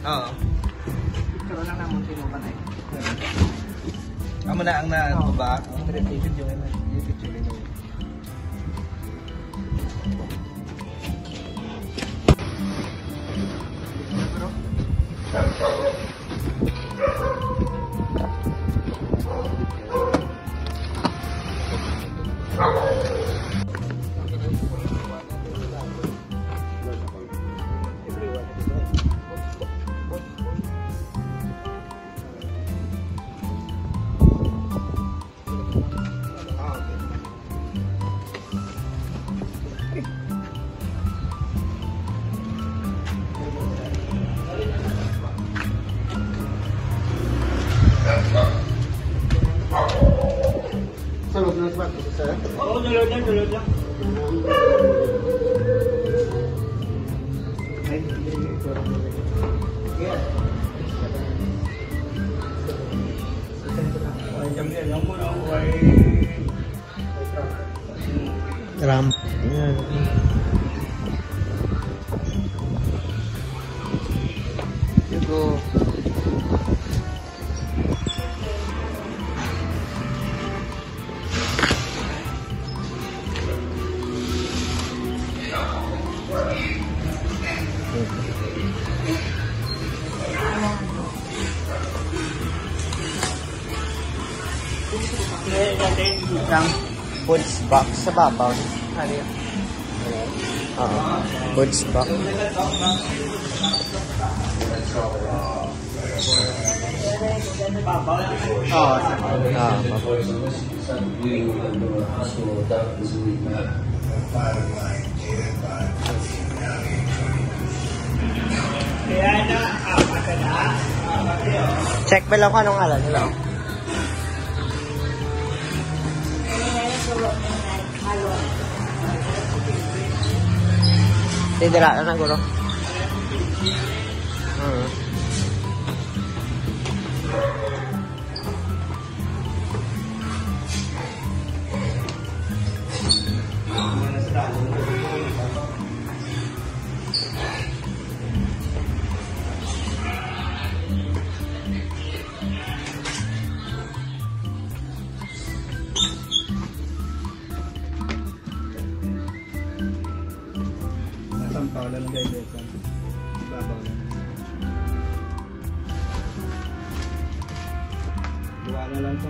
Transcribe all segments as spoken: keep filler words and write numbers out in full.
Oo. Picture lang namon, tinuban ay. Amo na ang na, Oo. Ba? Ang video, yung video, yung video. Sa loob ng spot, sir? Oo, sulod lang, sulod lang. Ay, hindi, hindi, ito lang. Yeah. Ay, kami, alam mo na, ay, Ramp. Yan. Ito. Isang foods box sa babaw. Ano yun? Oo. Foods box. Oo. Ah, Check pa lang kung anong ngalan nila. Hindi, dira na, guro. Hmm. Nasampaw lang, guys, ito. Ibabaw lang. Duwa na lang to.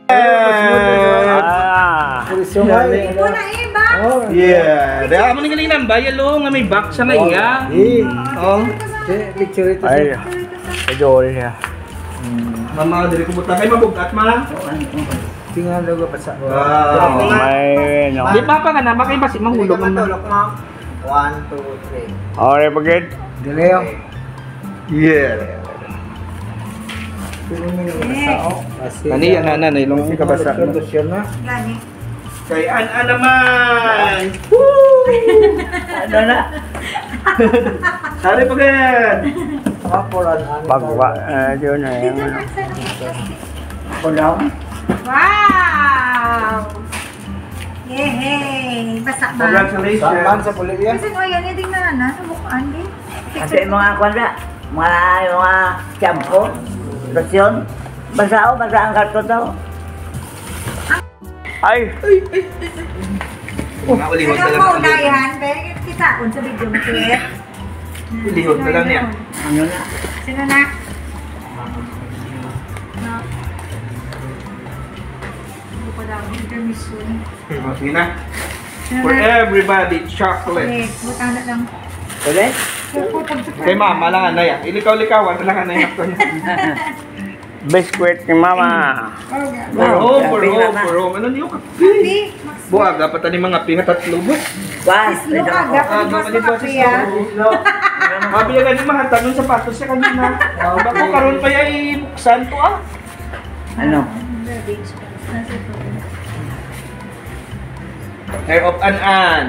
Ah. Ito na, eh, box. Oh. Yeah. Dahil amo ni galing nang bayalo nga may box siya nga iya. Eh. Oh. Eh, picture ito. Ay. Picture ito, sir. Medyo oil siya. Hmm. Mama, dili ko butang. Ay, mabugat, ma. Tingnan daw ka pa sa Wow. May, no. Di ba pa ka na, makaiba si mahulog Dili ka man. Matulog, ma. One, two, three. Okay, pagid. Dili, oh. Yeah. Pero may nabasa, oh. Kasi Kani yan, na, na, na, ilong Kasi kabasa, no? Solusyon na. Gani. Kay An-an naman. Woo! Ano na? Sorry, pagid. Pagwa, eh, yun na yung ano. Ako lang. Wow! Yehey! Basa ba? Congratulations. Saan sa Bolivia? Kasi ko yan, hindi na na. Nabukaan din. Kasi mga kwan na, mga, mga shampoo, lotion. Basa o, basa ang karton to. Ay! Mga ulihon na lang. Ano mo, unayan? Kaya kita, kung sa video mo, sir. Ulihon na lang yan. Ano na? Sino na? No. Hindi ko lang, intermission. Hmm, sige na. Sino For na? Everybody, chocolate. Okay, butang na lang. Pwede? Sir, po, pag- Kay mama lang na yan. Ilikaw-likawan lang na yan. Biskwit ni Mama. Puro, puro, puro. Ano niyo kape? Buwaga pa tani mga pi nga tatlo mo. Wa, Sis, no, aga pa ni Aga pa ni Boss Boss Kape, ah. Mabiyagan ni Mahal, tanong sapatos siya kanina. Bako karon pa ya ibuksan to, ah. Ano? Hair of An-an.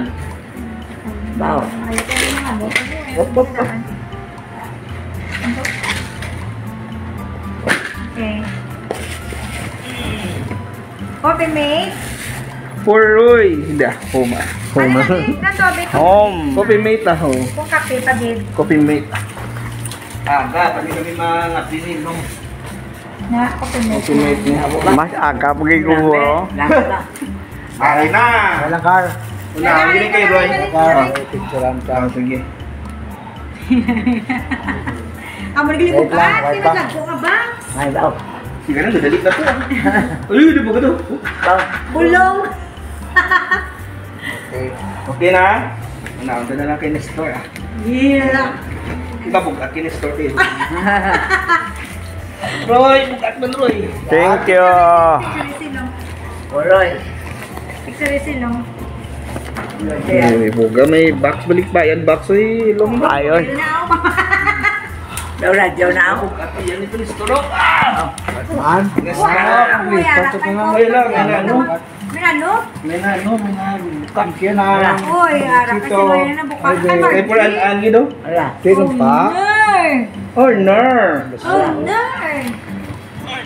Wow. Op, op, op. Okay. Coffee mate? Puroy. Hindi, home, ah. Home. Ano na, babe? Na to, babe? Home. Coffee mate na ho. Kung kape pa, babe. Coffee mate. Aga, pwede kami mga pinilong. Na, coffee mate. Coffee mate niya. Mas aga pa gid ko, oh. Last na. Ay na. Wala, Car. Wala, hindi kayo, Roy. Car, picturean ka. Ah, sige. Amo ni Wait lang, bukas, wait di pa. Madagko nga box. Ay, daw. Sige na, madali na to, ah. Ay, di ba ka to? Daw. Bulong. Okay. Okay na? Naunta na lang kay Nestor, ah. Yeah. Ikaw, bugat kay Nestor, eh. Roy, bugat man, Roy. Thank you. Picture si Long. Oloy. Picture si Long. Ay, buga, may box, balik bayad box, eh, Long. Ayun. Now. Daw radyo na ako. Bugat yan, ito, Nestor, oh. Ah! Man? Nestor. Wow, Nestor, kuya, ito na lang. Ay, lang, ano? May ano? May ano, may ano. Thank you na. Uy, ara kasi Chito. Ngayon na bukas. Ay, ay, for an angi do? Ala. Sino pa? Oh, no. Oh, no.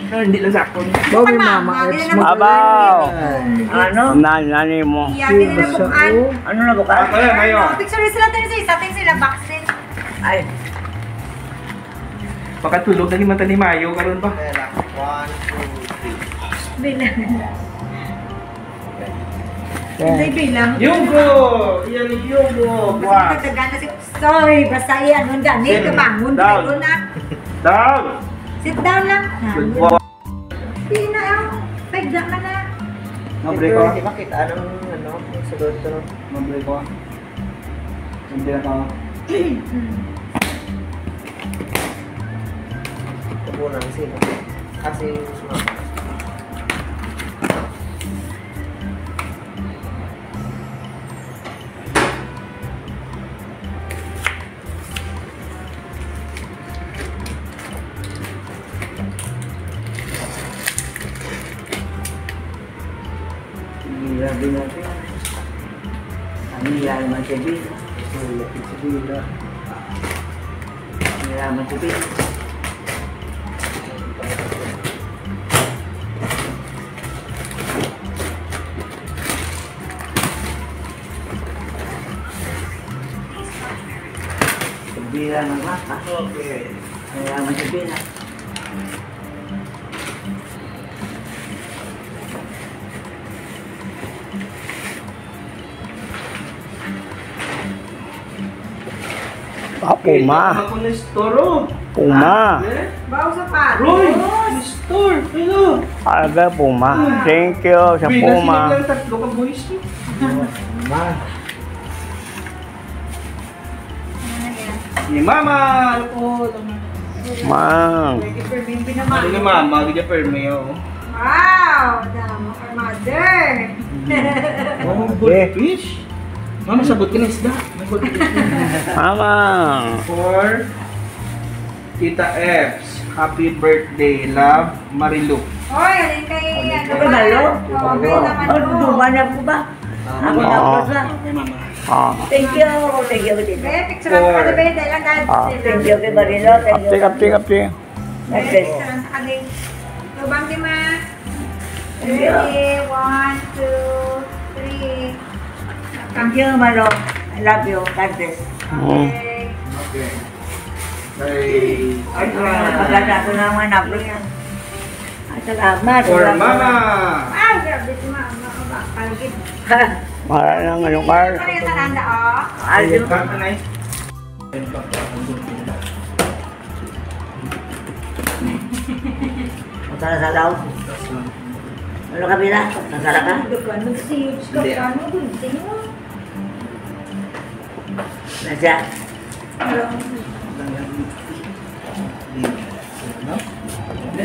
No, hindi lang sa akon. Bawi, mama, it's mo. Abaw. Ano? Nan, nani mo. Iya, hindi na bukas. Ano na bukas? Ako na, kayo. Picture sila, tayo sa isa, tayo sila, boxing. Ay. Pakatulog na ni Mata ni Mayo, karon ba? One, two, three. Bilang. Yan. Hindi bilang. Yugo! Yan, Yugo! Mas Buwas! Nagdagdagan na si, sorry, basta yan, nung dani, Sit kabangon, down. Kayo na. Down! Sit down lang. Good boy. Hindi na, ah. Pagda ka na. Mabre ko. Hindi makita anong, ano, yung sulod ko. Mabre ko. Hindi na pa. Ito po lang, sino? Kasi, mas ma- Grabe natin. Ang nila naman si Bill. Ang nila naman si Bill. Pagbilang ang mata. Okay. Kaya masipin na. Ah, puma. Ako na istoro. Puma. Eh? Bawo sa pa. Roy, Boss. Store. Hello. Aga, puma. Ah. Thank you sa Pwede puma. Silang tatlo ka boys, eh. Puma. Ni Mama, ano po? Mang. Pwede permi, Ano ni pinamahal. Mama? Gidya permi, oh. Wow, damo ka mother. Oh, Eh. Goldfish. Mama, sabot ka na isda. May goldfish. Mama. For Tita Eps, happy birthday, love, Marilu. Oy, alin kay, ano Marilu. Ba? Oh, may naman Ano, mo. Duman na po ba? Ang Oo. Tapos na. Okay, Mama. Ah. Thank you. Thank you, thank you. Eh, picture ako ka na ba? Dahil lang dahil Ah. sila. Thank you, kay Marilo. Thank you. Apting, apting, apting. God bless. Picture sa kaling. Lubang di ma. Thank you. Ready? One, two, three. Thank you, Malo. I love you. God bless. Mm. Okay. Okay. Bye. Ay, Maganda ko na mga nablos. Ay, salamat. For Salamat. Mama. Ay, grabe si Mama. Mama, kalgit. Para lang ano, Carl. Ano yung taranda, oh? Ay, Ay, yung Carl, anay. Masala-sala ako. Ano ka, Mira? Masala ka? Ano ka? Nag-sage ka Hindi. Pa? Ano? Gusto mo? Nasya? Ano?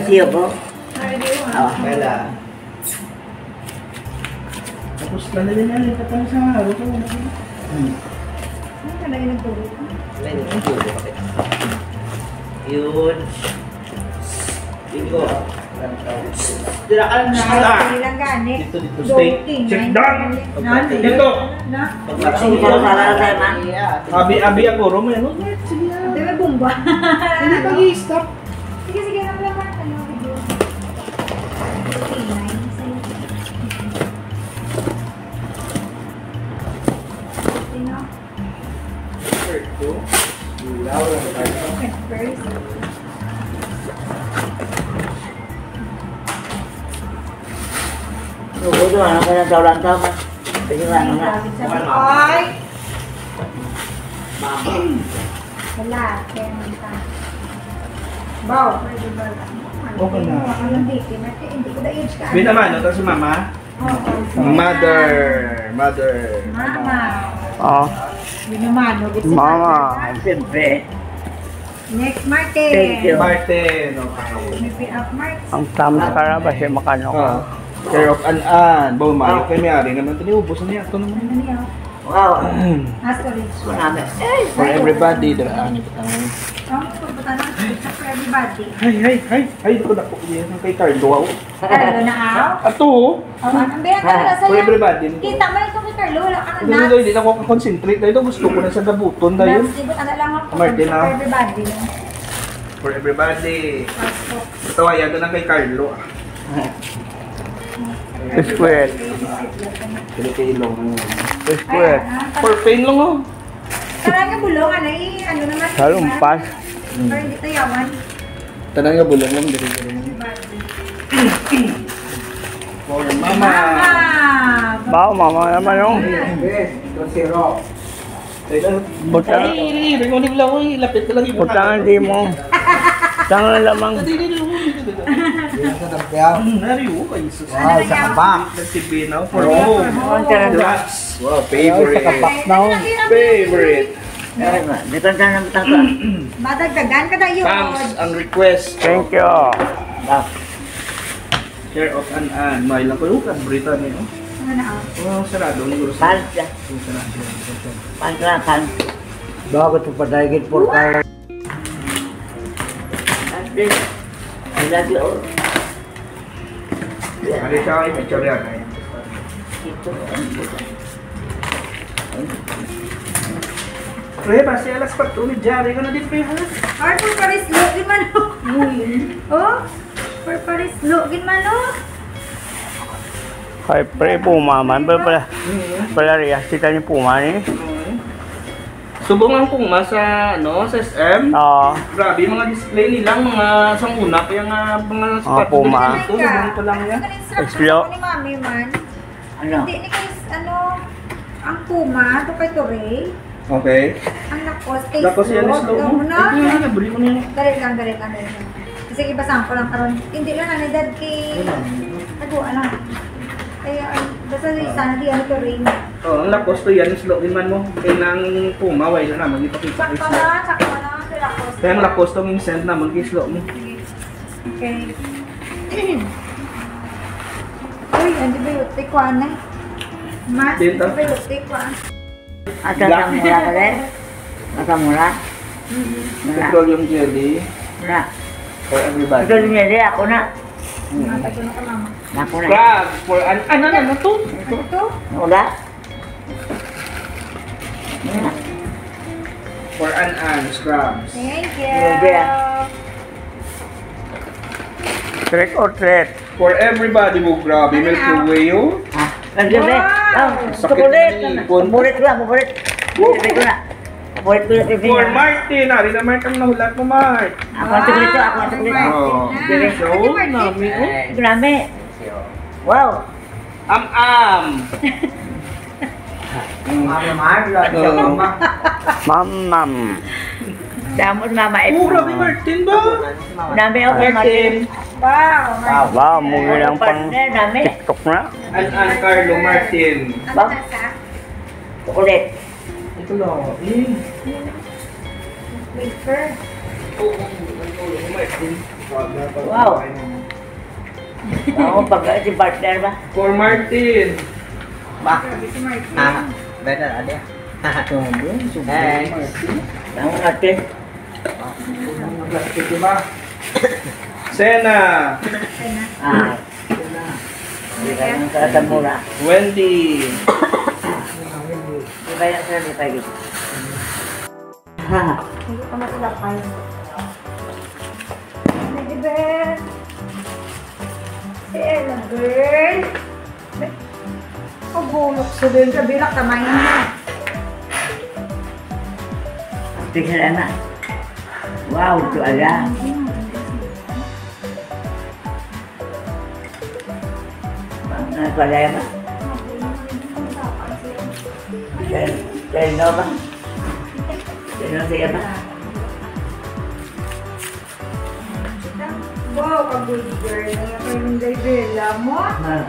Siyo po. Oh. Wala. Tapos, lalagyan na rin, tapos sa araw ko. Hmm. Ano ka na yung nagturo? Wala yung nagturo. Yun. Bingo. Dira ka lang na. Ay, lang gani. Dito, dito, stay. Check down. Dito. Dito. Para, para, para, para. Abi, abi ako, Roma, ano? Sige na. Hindi, may bomba. Hindi, pag-i-stop. Sige, sige, ano lang, ano, video. Sino? First ko. First. Ano ko doon? Ano ka nagtawag-tawag? Sige nga, ano nga? Ay! Wala, kaya naman ka. Baw, pwede ba? Okay na. Hindi ko na age ka. Binaman, no? Tapos si mama? Oo. Mother, mother. Mama. Oh. Binamano, gid si Mama. Mother, ha? Siyempre. Next, Martin. Thank you. Martin, okay. May pay up, Martin. Ang thumbs ka ra ba siya makano ka? Ah, care of An-an. Baw, mayo kay may ari naman. Tiniubos na niya. Ito naman. Ano niya? Wow. Ah, sorry. Marami. For everybody, dira, ah, ano ba tawag? Ang pagpunta na, for everybody. Hay, hay, hay, hay, dako, dako. Yan ang kay Carlo, wow. Carlo na, ah? Ato, oh. Oh, ang bilang ka na sa For everybody. Kita mo ito kay Carlo, wala ka na Hindi, nuts. Hindi, hindi na ako concentrate na ito. Gusto ko na sa gabuton na yun. Nuts, di ba? Ano lang ako, Martin, for ah. Everybody. For everybody. Pasok. Ito, ayan, ito na kay Carlo, ah. Square. Pili kay Ilong. Square. Ay, ah, For pain lang, oh. Tanan nga bulong, ano, eh, ano naman, Salumpas. Para hindi tayawan. Tanan nga bulong lang, diri, diri. For mama. Mama. Wow, mama naman, oh. Yes, two zero. Buta. Ay, ay, ay, ay, ay, lapit ka lang, eh. Buta nga di mo. Tanga lamang. Ay, ay, ay, ay, ay. Yan sa tampyaw. Mm, nari, oh, ay, sus. Wow, sa kabak. Nagsibi na, for Oh, home. Ang talaga. Relax. Wow, Ay, sa favorite. Kabak na, oh. Favorite. Ay, ma, di ba na naman tato, ah? Madagdagan ka na yun. Thanks ang request. Thank you. Ah, Care of An-an. May lang ko, oh, kabrita niyo. Ano na, ah? Oh, sarado ang gusto. Pants, ah. Oh, sarado. Pants lang, pants. Bakit ito pa dahil for car? Pants din. I love you all. Ano siya, ay, picture yan, ay. Ito. Pre, basta alas patro ni Jari ka na din, pre, ha? Ay, for pares lo, di man, oh. Mm. Oh, for pares lo, gid man, oh. Ay, pre, puma man, pre, pala, pala, Rias, kita ni puma ni. Mm. Subong ang puma sa, ano, sa S M. Oo. Grabe, mga display nilang, mga sang una pa yung, ah, mga Mga sapatos puma. Dito, subong pa lang yan. Ang instruction Explore. Ko ni Mami man. Ano? Hindi ni kay, ano, ang puma, to kay Torey. Okay. Ang lakos, kay Lakos yan, slow. Slow mo. Ano na? Ay, hindi, hindi, buri mo na yan. Dali lang, dali lang, dali lang. Sige, basahan ko lang karon. Hindi lang, ano, dad, kay, Ano? Tago, ano? Kaya, ay, basta sa isa na di, ano, to, rain. Oh, ang lakos to yan, slow din man mo. Kay nang puma, wala na, magipakita. Sakto na, sakto na, ang lakos. Kaya ang lakos to, yung send na, mag-slow mo. Sige. Okay. Uy, antibiotic ko, ano? Mas Dito? Antibiotic ko, ah. Asa Black. Sa mura ka, eh? Asa mura? Mhm. Wala. Petroleum jelly. Wala. For everybody. Petroleum jelly, ako na. Mm. Ako na. Crab for an-, ano, ano, ano to? Ito? Wala. Wala. For an-an, scrubs. Thank you. Hindi, ah. Trick or treat. For everybody mo, grabe, Ano Milky na? Way, oh. Ah, ang gabi. Wow! Ah, Sakit chocolate. Ng ipon. Paborito ko, paborito. Paborito ko na. Paborito ko na, For Pilipinas. Martin, ari na, Martin, ang nahulat mo, Martin. Ako ang chocolate, ako ang chocolate. Wow. Oh. Galing. So, Ate Martin. Nami, oh. Grabe. Wow. Am-am. Mama, Marla, Oo. Mama. Mam, mam. Damo si Mama Ed. Oh, grabe, Martin ba? Dami ako, Martin. Martin. Wow. Wow, muli lang pang Partner, dami. TikTok na. An-an, Carlo, Martin. Ano Ba? Lasa? Chocolate. Ito lang, oh. Eh. Wafer. Oo, oo, oo, Martin. Wow. Ako, pag si partner ba? For Martin. Ba? Ah, better, ada. Sabi, sabi, Hey. Martin. Ang ate. Ang plastic, di ba? Sena. Ah. Di ba yung sa Zamora? Wendy. Di ba yung sa Lipay? Ha? Hindi pa matalapay. Baby bear. Si Ella girl. Pagulok sa din sa bilak kamay niya. Tingnan na. Wow, ito ala. Ang nagpalaya ba? Kay, kay no ba? Kay no siya ba? Wow, ka good girl. Ang ako yung day Bella mo. Ah.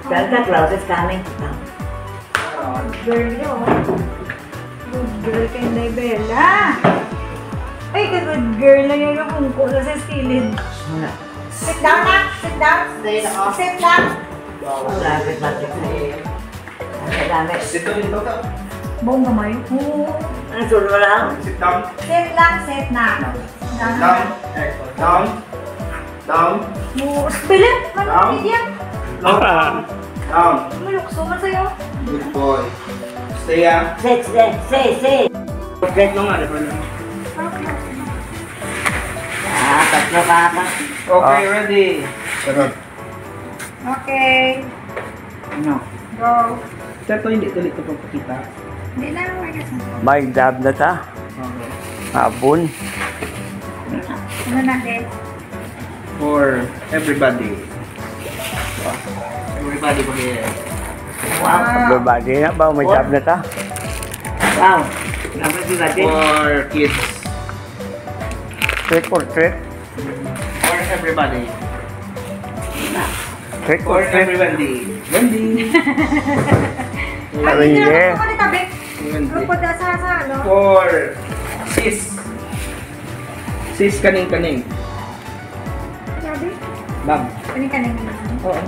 Santa Claus is coming to town. Good girl yun. Good girl kay Inday Bella. Ay, ka good girl na yun yung hungko na sa silid. Wala. Sit down na. Sit down. Stay na ka. Sit down. Wow, grabe, bakit na eh? Ang dami. Sit down dito ka. Buong gamay. Oo. Ang sulo lang. Sit down. Sit lang, sit na. Down. Down. Down. Down. Down. Mo, spirit. Down. Ano yan? No, down. Down. Malukso man sa'yo. Good boy. Stay, ah. Sit, sit, sit, sit. Wait lang nga, diba? Ah, tatlo ka pa. Okay, ready. Sunod. Okay. Ano? Go. Sir, to hindi, tuloy ko pagpakita. Hindi na, I guess. May dab na ta. Okay. Abon. Ano natin? For everybody. Everybody, pag-, wow. Everybody na ba? May dab na ta. Wow. Everybody. For kids. Trick or treat. For everybody. Trick or treat. For everybody. Wendy. Ay, hindi na, yeah. Ako na tabi. Wendy. Lupod na sa, sa, ano? For sis. Sis, kaning-kaning. Grabe. Bag. Kaning-kaning. Oo.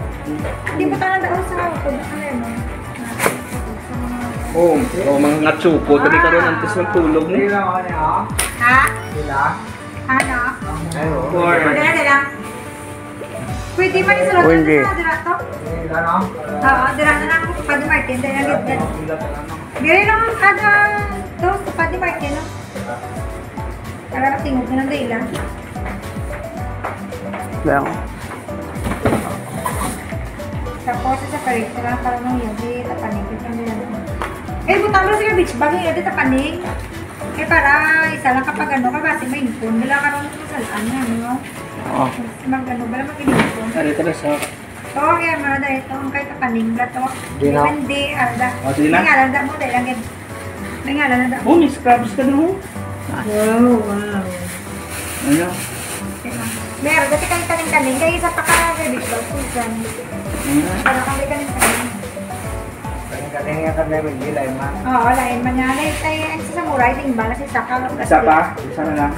Hindi mo tanan daw sa ako. Ano yun? Oh, oh, mga ngatsuko. Tadi karon antes magtulog ni. Ha? Sila? Ano? Ay, oo. Or dala, dala. Pwede man isulod. Pwede. Sa dira to? Sila, no? Oo, dira na lang ako sa Padre Martin. Dala, dala. Diri lang ang kada to sa Padre Martin, no? Para matingog na lang dahil lang. Lang. Tapos, sa parit na lang para nang yun, di tapanin. Eh, butang mo sa beach bag, yun, di tapanin. Eh, para isa lang kapag ano ka, basi may impon. Wala ka rin masalaan na, no? Oo. Mag ano, wala mag-impon. Ari, tara sa Oo, kaya mga dahil ito, ang kay kapaning ba to? Di na. Hindi, alda. Oh, sige na. May alda mo, dahil lang yun. May alda mo. Oh, may scrubs ka doon. Wow, wow. Ano? May alda, di kayo kaning-kaning. Kaya isa pa ka, baby, ito, Susan. Hmm. Para kami kaning-kaning. Kaning-kaning nga kami, may gilay, ma. Oo, lain man nga. Lain tayo, ang sa samurai, ding ba, nasa isa ka, isa pa? Isa na lang.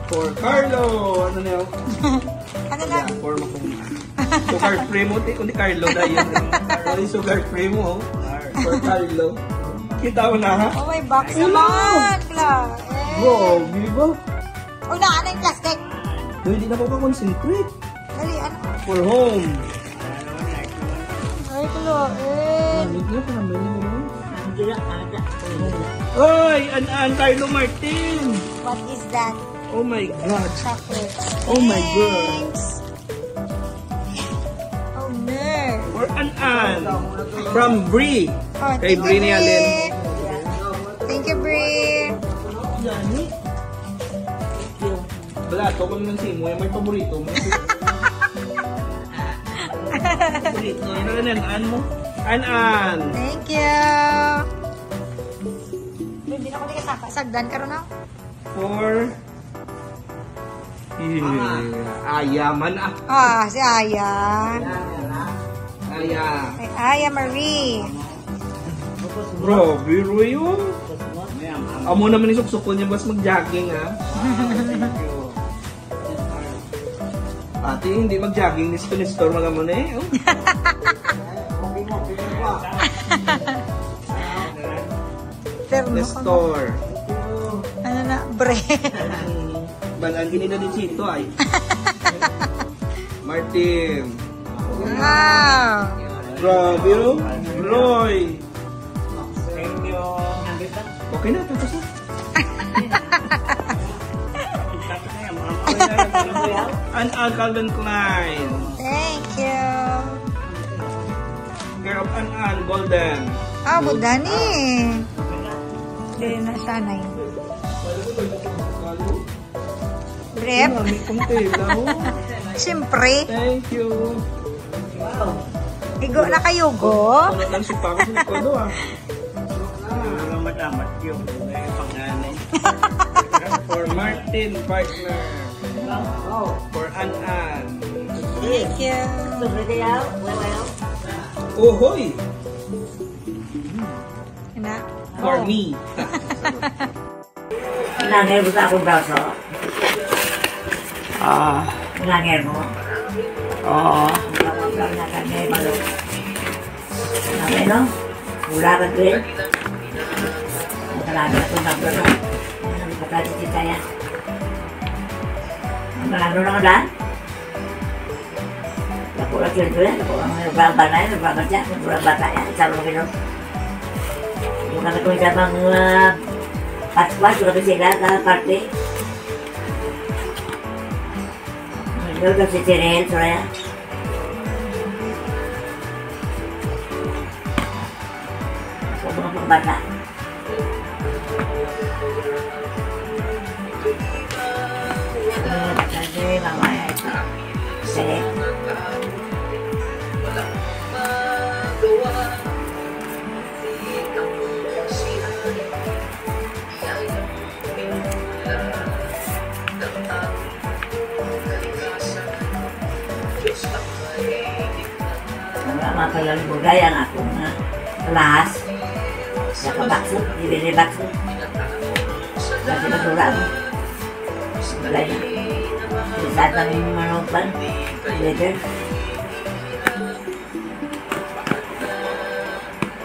For Carlo! Ano na yun? Ano na? Forma ko nga. Sugar free mo, ti, kundi Carlo na yun. Ay, sugar free mo, oh. For Carlo. Kita mo na, ha? Oh, may box naman, Clark. Eh. Wow, di ba? Oh, na, ano yung plastic? Uy, di na po pa concentrate. Dali, ano? For home. Ay, Clark, eh. Ano yun? Ano yun? Oy, an, an, Carlo Martin. What is that? Oh my God. Chocolate. Oh my God. Thanks. Oh, no. For an, an. From Bree. Oh, kay thank you, Bree ni Allen. Bree. Thank you, Bree. Wala, to kami ng simo. Yung may paborito mo. Paborito. Ano na yan? An mo? An, an. Thank you. Hindi na ko di kasaka. Sagdan ka ron, ah. For, yeah. Aya man, ah. Ah, si Aya. Aya. Ay, Aya Marie. Grabe, Roy, oh. Amo naman yung suksukon niya, mas mag-jogging, ha? Ate, hindi mag-jogging ni Nestor, mga muna eh. Oh. Pero no, Nestor. Ano na, bre? Balaan gini na din sito ay. Martin. Wow. Grabe, oh. Roy. Thank you. Okay na, tapos na. An Ann Calvin Klein. Thank you. Care of An Ann Golden. Ah, buda ni. Dili na siya, nay. Brief. Ang dami kong tela, oh. Siyempre. Thank you. Igo na kayo, go. Wala lang si Papa sa likod, oh, ah. Salamat, amat yung panganay. For Martin, partner. For An Ann. Thank you. Uhoy! Na. For me. Nangil mo sa akong braso. Ah. Nangil mo. Oo. Ang kapag na kami, malo. Sabi, no? Wala ka din. Ang salamat sa akong braso. Ang kapatid si Kaya. Ang marano lang daan. Ako lang sila sila, ako lang nagbabanay, nagbabanay, ako lang bata yan, isa lang sila. Yung kami kung isa pang, ah, paspas, yung kami sila, sa party. Yun, si Tirel, Soraya. Sa mga pangbata. Kasi mamaya ito. Kasi Wala mapalalbugay ang akong, ah, alahas. Sa kabaksot, dili ni baksot. Kasi madura mo. Wala na. Isa kang manupan. Leader.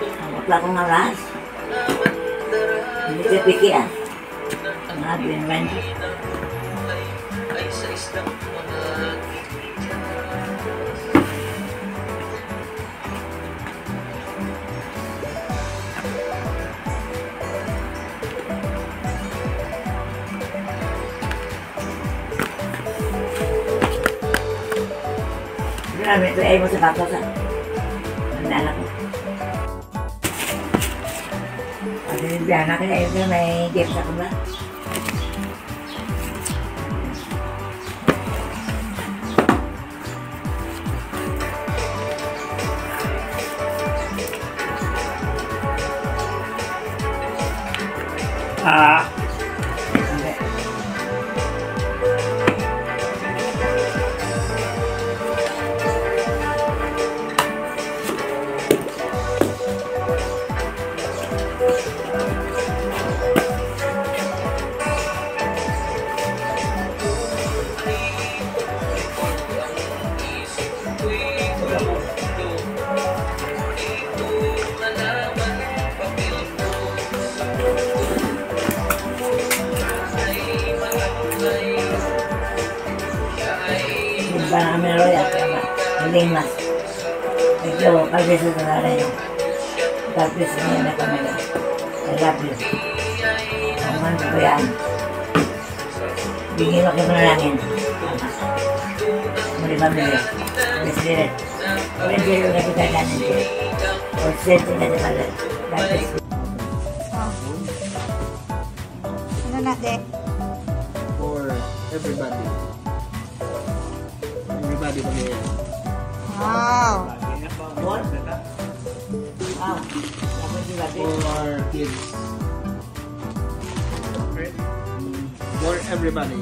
Ang wala akong alahas. Hindi ka piki, ah. Ang abi naman. Grabe, ito ay mo sa bato sa. Ang anak ko. Pag-Olimpiana ka na, ito may gift sa kuma. Ah. Simba na kami, Roy, at Ama. Hindi mas. Thank you, God bless you, Roy. God bless you, Roy. I love you. Ang man ko yan. Bigyan mo kayo ng langin. Muli ba, Mary? Holy Spirit. Holy Spirit, na kita ganin ko. Holy Spirit, na kita ganin ko. God bless you. Ano na, Dek? For everybody. Everybody, pag-iyan. Wow. Wow. For kids. For everybody.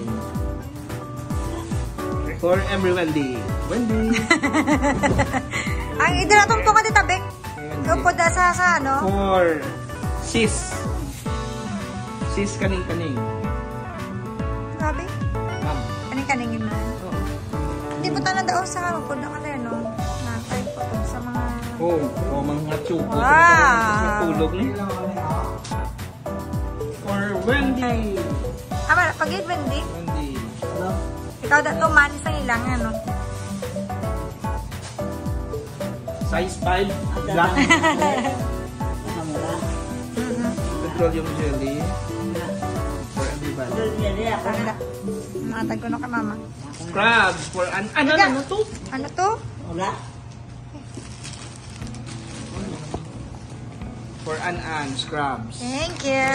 For every Wendy. Wendy. Ang idol atong tunga dito, Bek. Upod na sa, sa ano? For sis. Sis kaning-kaning. Grabe. Ma'am. Kaning-kaning yun, ma'am. Oo. Hindi mo Ito sa hapon na kami, no? Nakay po to sa mga Oh, oh, mga chuko. Wow. Sa tulog ni. For Wendy. Ah, wala. Pag-ibig, Wendy. Wendy. Ikaw, dato man sa ilang, ano? Size five. Black. Mhm. Petroleum jelly. For everybody. Ang da-, matag ko na ka, mama. Crabs for an, ano, Ika- ano to? Ano to? Wala. For an, an, scrubs. Thank you.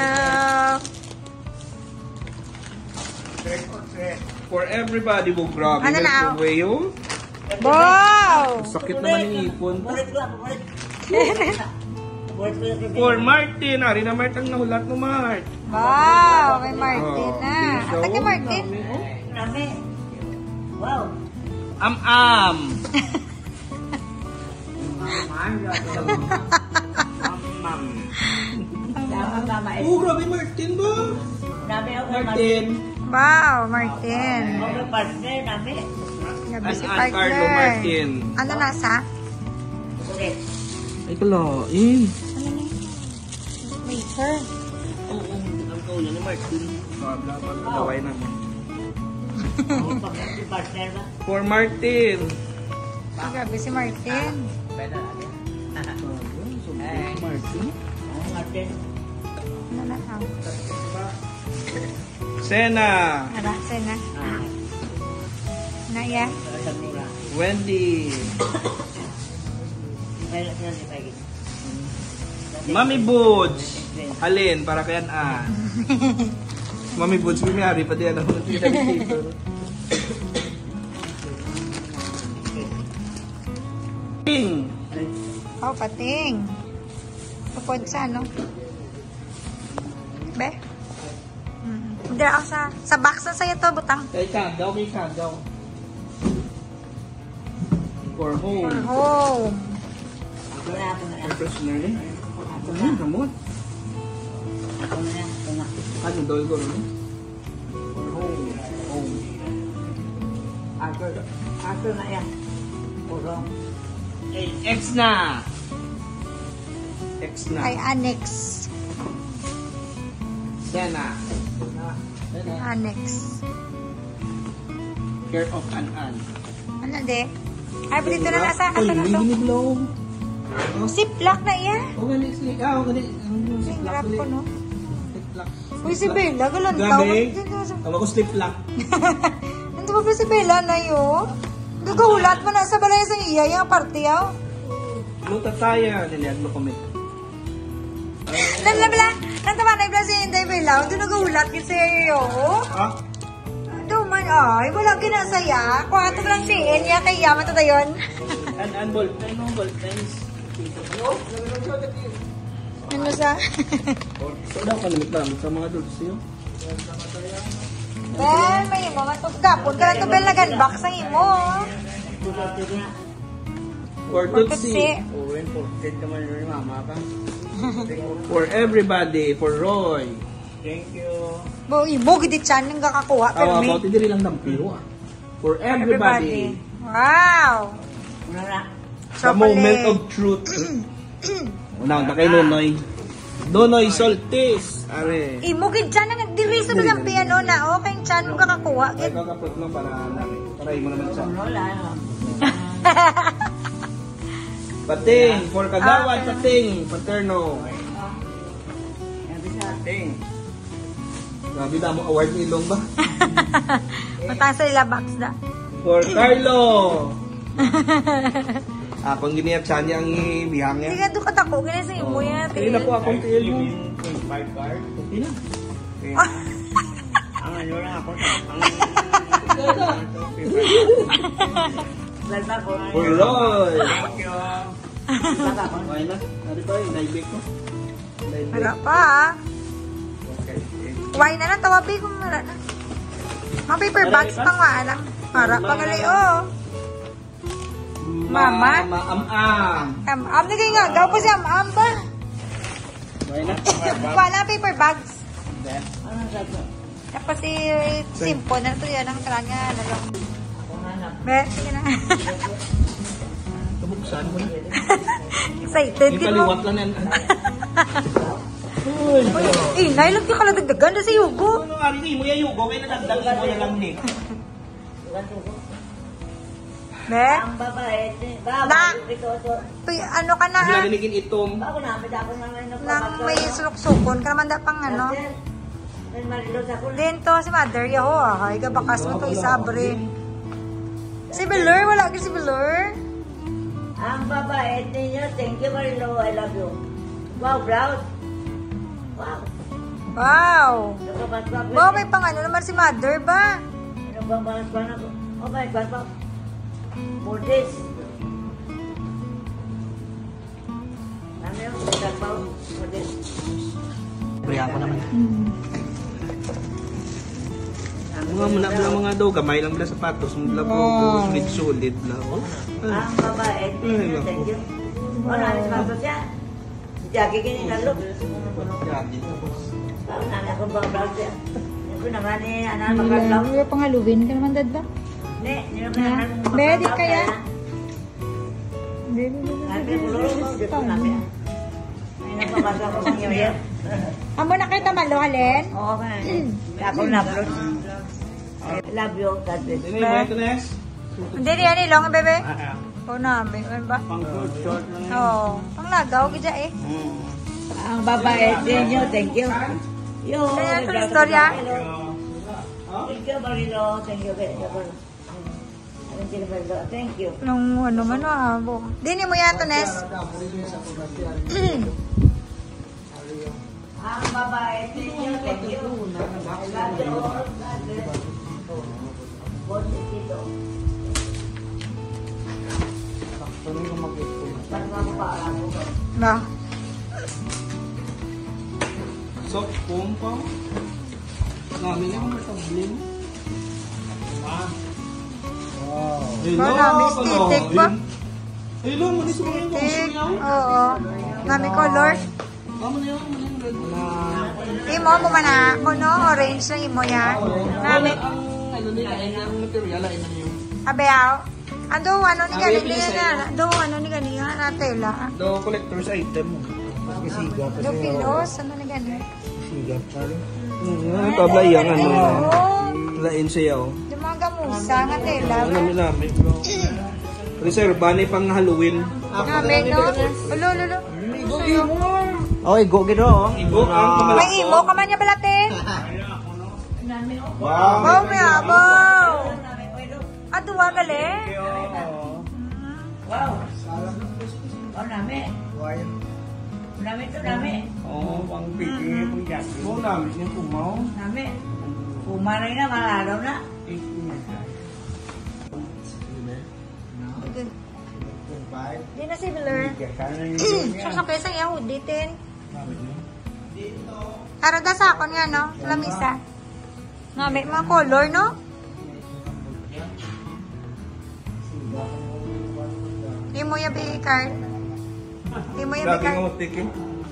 For everybody, bo, grabe. Ano na? Wow! Sakit naman yung ipon. For Martin, ari na, Mart, ang nahulat mo, Mart. Wow, may Martin na. Asa ka, Martin? Nami. Wow. Am-am. Am-am. Oh, grabe, Martin ba? Martin. Wow, Martin. Grabe si Carlo Martin. Ano nasa? Ay, kalain. Waiter. Oo, ang kaunan ni Martin. Bla, bla, bla, laway na mo. For Martin. Grabe si Martin. Martin. Ano na, ah? Sena. Ara, Sena. Naya. Wendy. Mami Boods. Alin, para kay An-an. Mami Boods, may ari pa diyan ang Ping. Oh, pating. Tupod sa ano? Be? Mm. Dira sa, sa box na sa'yo to, butang. Kay Kagaw, kay Kagaw. For home. For home. Ako na, ako na. Air freshener ni. Ako na. Ano, gamot? Ako na, ako na. Ano, dol ko, no? For home. Home. Ako, ako na yan. For home. X na. X na. Ay, annex. Sena. Annex. Care of An-an. Ano, de? Ay, dito na nasa, Oy, ato na may to. Giniblaw. Oh. Ziplock na iya. Oh, gani, sige. Ah, oh, gani. Ang Sing Ziplock, wrap dali. Ko, no? Ziplock. Uy, si Bella, galantaw. Grabe. Tama ko, Ziplock. Ano ba si Bella na yun? Gagahulat pa na sa balay sa iya, yung parte, oh. Mo tataya, dili, ano kami? Nan, la, bala. Nan, tama na, bala, si Inday Bella. Doon nagahulat, kasi, oh. Ha? Duman, ay, wala ginasaya. Kuha to lang si Enya, kay yaman to dayon. An, an ball pen, no? Ball pens. Ano sa? So, daw ka namit lang sa mga dudes, yun? Bel, may imo man to. Gapon ka lang to, Bel, nag-unbox ang imo. For Tutsi. Tutsi. Oh, important naman yun, mama ka. For everybody, for Roy. Thank you. Bo, imo gid chan nga kakuha, Awa, permi. About diri lang dampiwa. For everybody. Everybody. Wow. Wala. The moment of truth. Una, na kay Nonoy. Nonoy Soltis. Are. Imo gid chan nga diri sa Diri, dampian, diri, no, diri. Na, oh, kay chan mo kakakuha, Ay, gid. Kakapot mo para, para imo naman siya. Wala, no. Pating, for Kagawad, Ah, okay. Pating, Paterno. Pating. Grabe, damo award ni Ilong ba? Mataas sa ila box na. For Carlo. Akong giniya, siya niya ang ibihang niya. Sige, doon ka tako, gini sa imo yan, Sige na po, akong tiil mo. Five card. Okay na. Ah. Ang ano lang ako, ang Lalo ko. Uloy. Thank you. Okay na. Ano pa yung dive ko? Wala pa, ah. Why na lang, tawabi kung wala na. Mga paper bags pang wala lang. Para pangali, oh. Mama? Mama, am-am. Am-am, nagay nga. Gaw pa si am-am ba? Why na? Wala, paper bags. Hindi. Tapos si Simple na to yan, ang tanan nga, ano lang. Be, sige na. Kabuksan ko na. Excited. Yung gid mo. Kaliwat lang yan. Uy, inay, lagi ka lang dagdagan na si Yugo. Ano nga rin mo, yung Yugo, may nadagdag mo na lang ni. Be? Ang babae, di ba? Na. Babae, ito, ito. Uy, ano ka na, Wala ha? Na naging itom. Ako na, may dako na may Nang nagpapagod. May suluksukon ka naman da pang ano. Kasi, may marilos ako na. Din to, si mother, yaho, ah. Ay, gabakas mo to, isa, bre. Si Belor, wala ka si Belor? Ang babae ninyo, thank you, Marilo, I love you. Wow, proud. Wow. Wow. Nakamaswag. Wow, may pang ano naman si mother ba? Ano ba, mga kwan ako? Oh, may kwan pa. For this. Ano yung trabaho? Model. Pre, ako naman. Mm. Mga muna, muna, mga daw, gamay lang muna sapatos, muna po, wow, solid, solid lang, oh. Ang babae, ay, thank you, naku. Thank you. Oh, naalis sapatos siya. Jogging ini, nalo. Jogging, tapos. Parang nami akong mga blouse siya. Ito naman eh, ano, mga blouse. Wala, wala pang Halloween ka naman, Dad, ba? Ne, hindi naman. Ha? Naman akong mga blouse kaya? Hindi, hindi, hindi, hindi, hindi, hindi, hindi. Ay, nagpapasa ko sa New Year. Amo na kay Tamalo, Halen? Oo, nga. Ako na, bro. I love you, God bless. Hindi, may ito next. Hindi, yan, ilong, bebe. Ah, ah. Oo, namin, ano ba? Pang good short lang yan. Oo, pang lagaw, gidya eh. Mm. Ang babae, thank you, thank you. Yo, kaya ito ang istorya. Thank you, Marilo. Thank you, thank you. Thank you. Nung ano man, ah, bu-, di ni mo yan, Tones. Ang babae, thank you, thank you. I love you all. God bless. Na. Soft foam pa. Nami na yung matabling. Ah. Wow. Hello, ba, nami, ano? Aesthetic ba? Hello, manis mo yung aesthetic. Oo. Nami color. Amo na yun, amo na yung red. Imo mo man na. Kuno, orange na imo yan. Nami. Ang, ano nila, ang material ay ano yun? Abeaw. Ando, ano ni gani niya na? Ando, ano ni gani nga na tela? Do collector's item. Kasi siga pa siya. Do pilos, ano ni gani? Siga pa rin. Mm, ano, tabla iyang ano. Oo. Lain siya, oh. Yung mga gamusa nga tela. Ano, nami-nami, bro. Reserva ni pang Halloween. Nami, no? Ulo, ulo, ulo. Okay, go, gid, oh. Igo ang kamalasan. May imo ka man niya, balate? Wow. Wow, may abaw. Ah, duwa gali? Thank you. Wow. Oh, nami. Nami to, nami. Oo, pang piggy, mm-hmm, pang jacket. Oo, nami niya pumaw. Nami. Pumaw na yun, malalaw na. Sige. Di na similar. Sa, sa kesa iya, uditin. Para da sa akon nga, no? Lamisa. Nga, may mga color, no? Imo ya, be, Carl. Imo ya, be, Carl. Lagi nga matik, eh.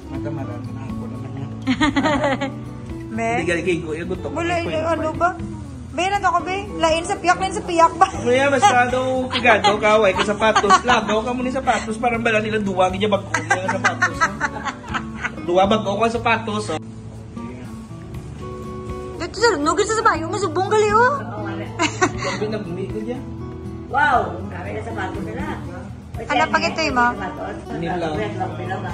Mata, marami na ako naman yan. Be? Hindi ka, ikaw, ikaw, gutok. Wala, ikaw, ano ba? Be, nag ako, be. Lain sa piyak, lain sa piyak ba? Ano yan, basta daw pigado ka, way ka sapatos. Lagaw ka mo ni sapatos, parang bala nila duwa, gid ya bag-o nga sapatos, no? Duwa bag-o ka sapatos, oh. Dito sa, nugit sa sabayo, masubong gali, oh. Sabi na bumi ko dyan. Wow, dami na sapatos nila. Ala, pag ito, eh, ma. Nila.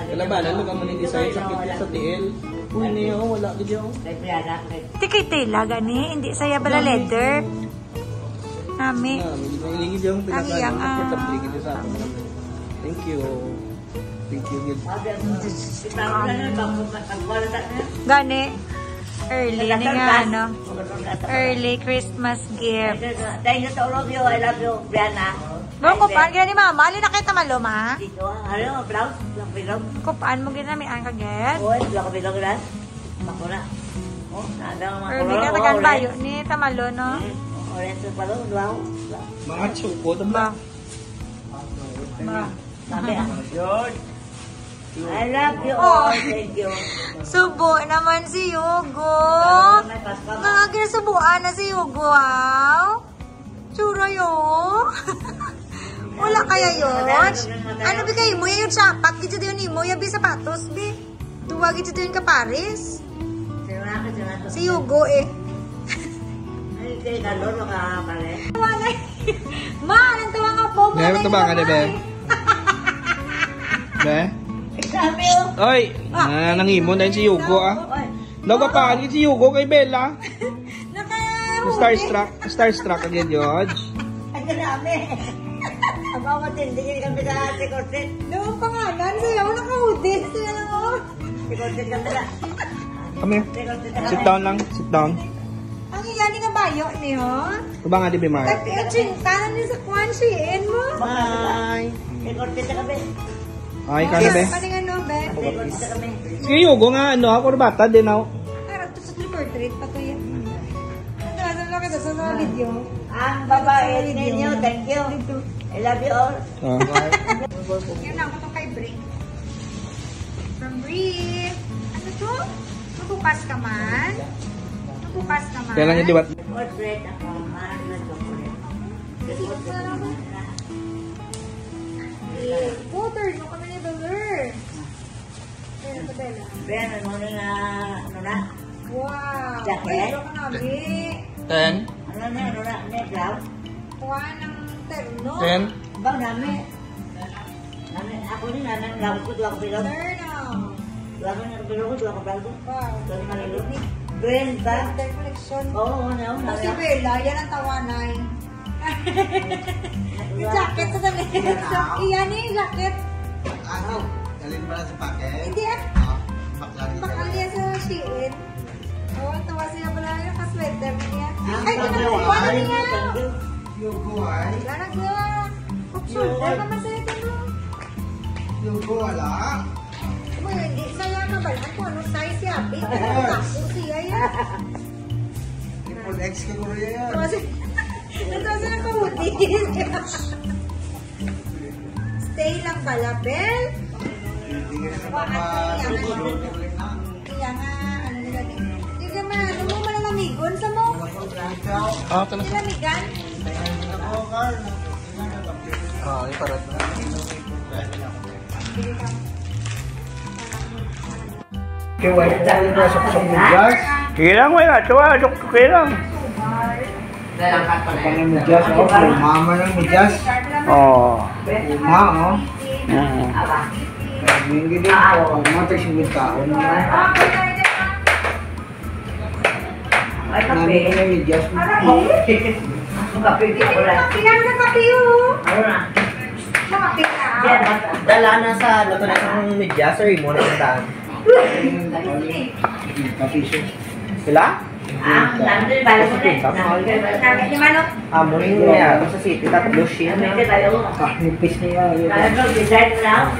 Kalabanan mo ka mo ni design sa kit-, sa tiil. Uy, niya, oh, wala gid, oh. Tikay tela gani, hindi saya bala leather. Nami. Ah, hindi ko ilingi dyan, ang pinaka-, ang, ah, comfortable gid sa akin. Thank you. Thank you, gid. Gani, early ni nga, ano, early Christmas gift. Thank you to all of you. I love you, Brianna. Bro, kupaan gina ni Mama. Alin na kay Tamalo, Ma? Dito, ah. Ano, blouse? Lang bilog. Kupaan mo gina mi ang kagid? Oo, lang bilog lang. Bako na. Oh, nada ang mga early color, ka tagan oh, bayo orange. Ni Tamalo, no? Mm. Orange ang palo, wow. Mga chuko, diba? Ba? Ba? Sabi, ah. Yun. I love you all. Oh. Thank you. Subo naman si Yugo. May paspas. Mga ginasubuan na si Yugo, aw. Duray, oh. Wala kaya yun? Ano ba kayo? Mo yun sapat. Gito yun mo. Yabi sapatos, bi. Duwa gito yun ka pares. Si Yugo, eh. Ay, kay Galor, maka pare. Wala. Ma, anong tuwa nga po? Meron to ba nga, Bebe? Be? Sabi, oh. Oy, ah, nangimon na si Yugo, ah. Oy. Nagapaan si Yugo kay Bella. Naka- Starstruck. Starstruck again, George. Ang dami. Aba, matindi kami sa secret. Doon pangalan, sa'yo, naka-hoodie. Sa'yo lang, oh. Secret kami na. Come here. Sit down lang. Sit down. Ang iya ni nga bayo niyo? Kuba nga, di ba, Mark? Tag-, tag-, tanan ni sa kwan, Shein mo? Hi. Secret kami. Ay, ka na, be? Paning ano, be? Sige, Yugo nga, ano, ako bata din, ako. Harap to sa trick or treat, pa to yan. Ano, ano, ano, ano, sa mga video? Ang babae ninyo, thank you. I love you all. Ah. Yan lang, ito kay Bri. From Bri. Ano to? Mabukas ka man? Mabukas ka man? Kailangan liwat. Chocolate ako, mahal na chocolate. Sige, sarap. Eh, water, no kami ni Dolor. Ayan, ito, Bella. Ben, ano na nga, ano na? Wow. Jacket? Ay, ano ka nami? Ten? Ano na, ano na, may blouse? Kuha ng terno. Ten? Ba, nami? Nami, ako ni, nami, ang blouse ko, duha ko bilog. Terno. Duha ko bilog, duha ko blouse. Wow. Duha ko bilog. Brand ba? Winter collection. Oo, oo, oo, oo. Si Bella, yan ang tawanay. Yung jacket sa dali. Iya ni yung jacket. Ano? Dalhin pala sa packet? Hindi, ah. Ah, bakla rin. Bakla niya sa Shein. Oh, tuwa siya pala yung ka-sweater niya. Ah, ay, ano, ano niya? Yung buhay. Larag niya. Pag shoulder naman sa'yo ito, no? Yung buhay, ah. Uy, hindi saya mabalaan kung anong size siya. Big, yes, ako siya yan. Triple X ka ko rin yan. Ito sa nakabuti. Stay lang pala, Bel. Hindi ka sa mga susunod na. Kaya nga, ano nila din. Hindi ka man, ano mo, malalamigon sa mo? Ah, talaga. Nilamigan? Ah, ay, parang. Kay wife ko yung nasuksok ni Jazz. Kilang, wala. Tuwa, dok, kilang. Ang medyas, oh, mama ng medyas. Oh. Ma, oh. Mm. Sabi nga din, oh, mga tayo singkwenta taon na. Ay, kape. Nami ko na yung medyas mo. Aray! Ang kape, di ako lang. Kape na, kape, oh. Ano na? Kape ka. Yan, basta. Dala na sa, ano to na, sa medyas, sir, imo na ang daan. Ayun, ayun. Kape, sir. Sila? Ah, nandun, balik mo na. Nandun, balik mo na. Amo rin niya, sa city, tatlo siya na. Ah, nipis niya, yun. Ano, design mo na?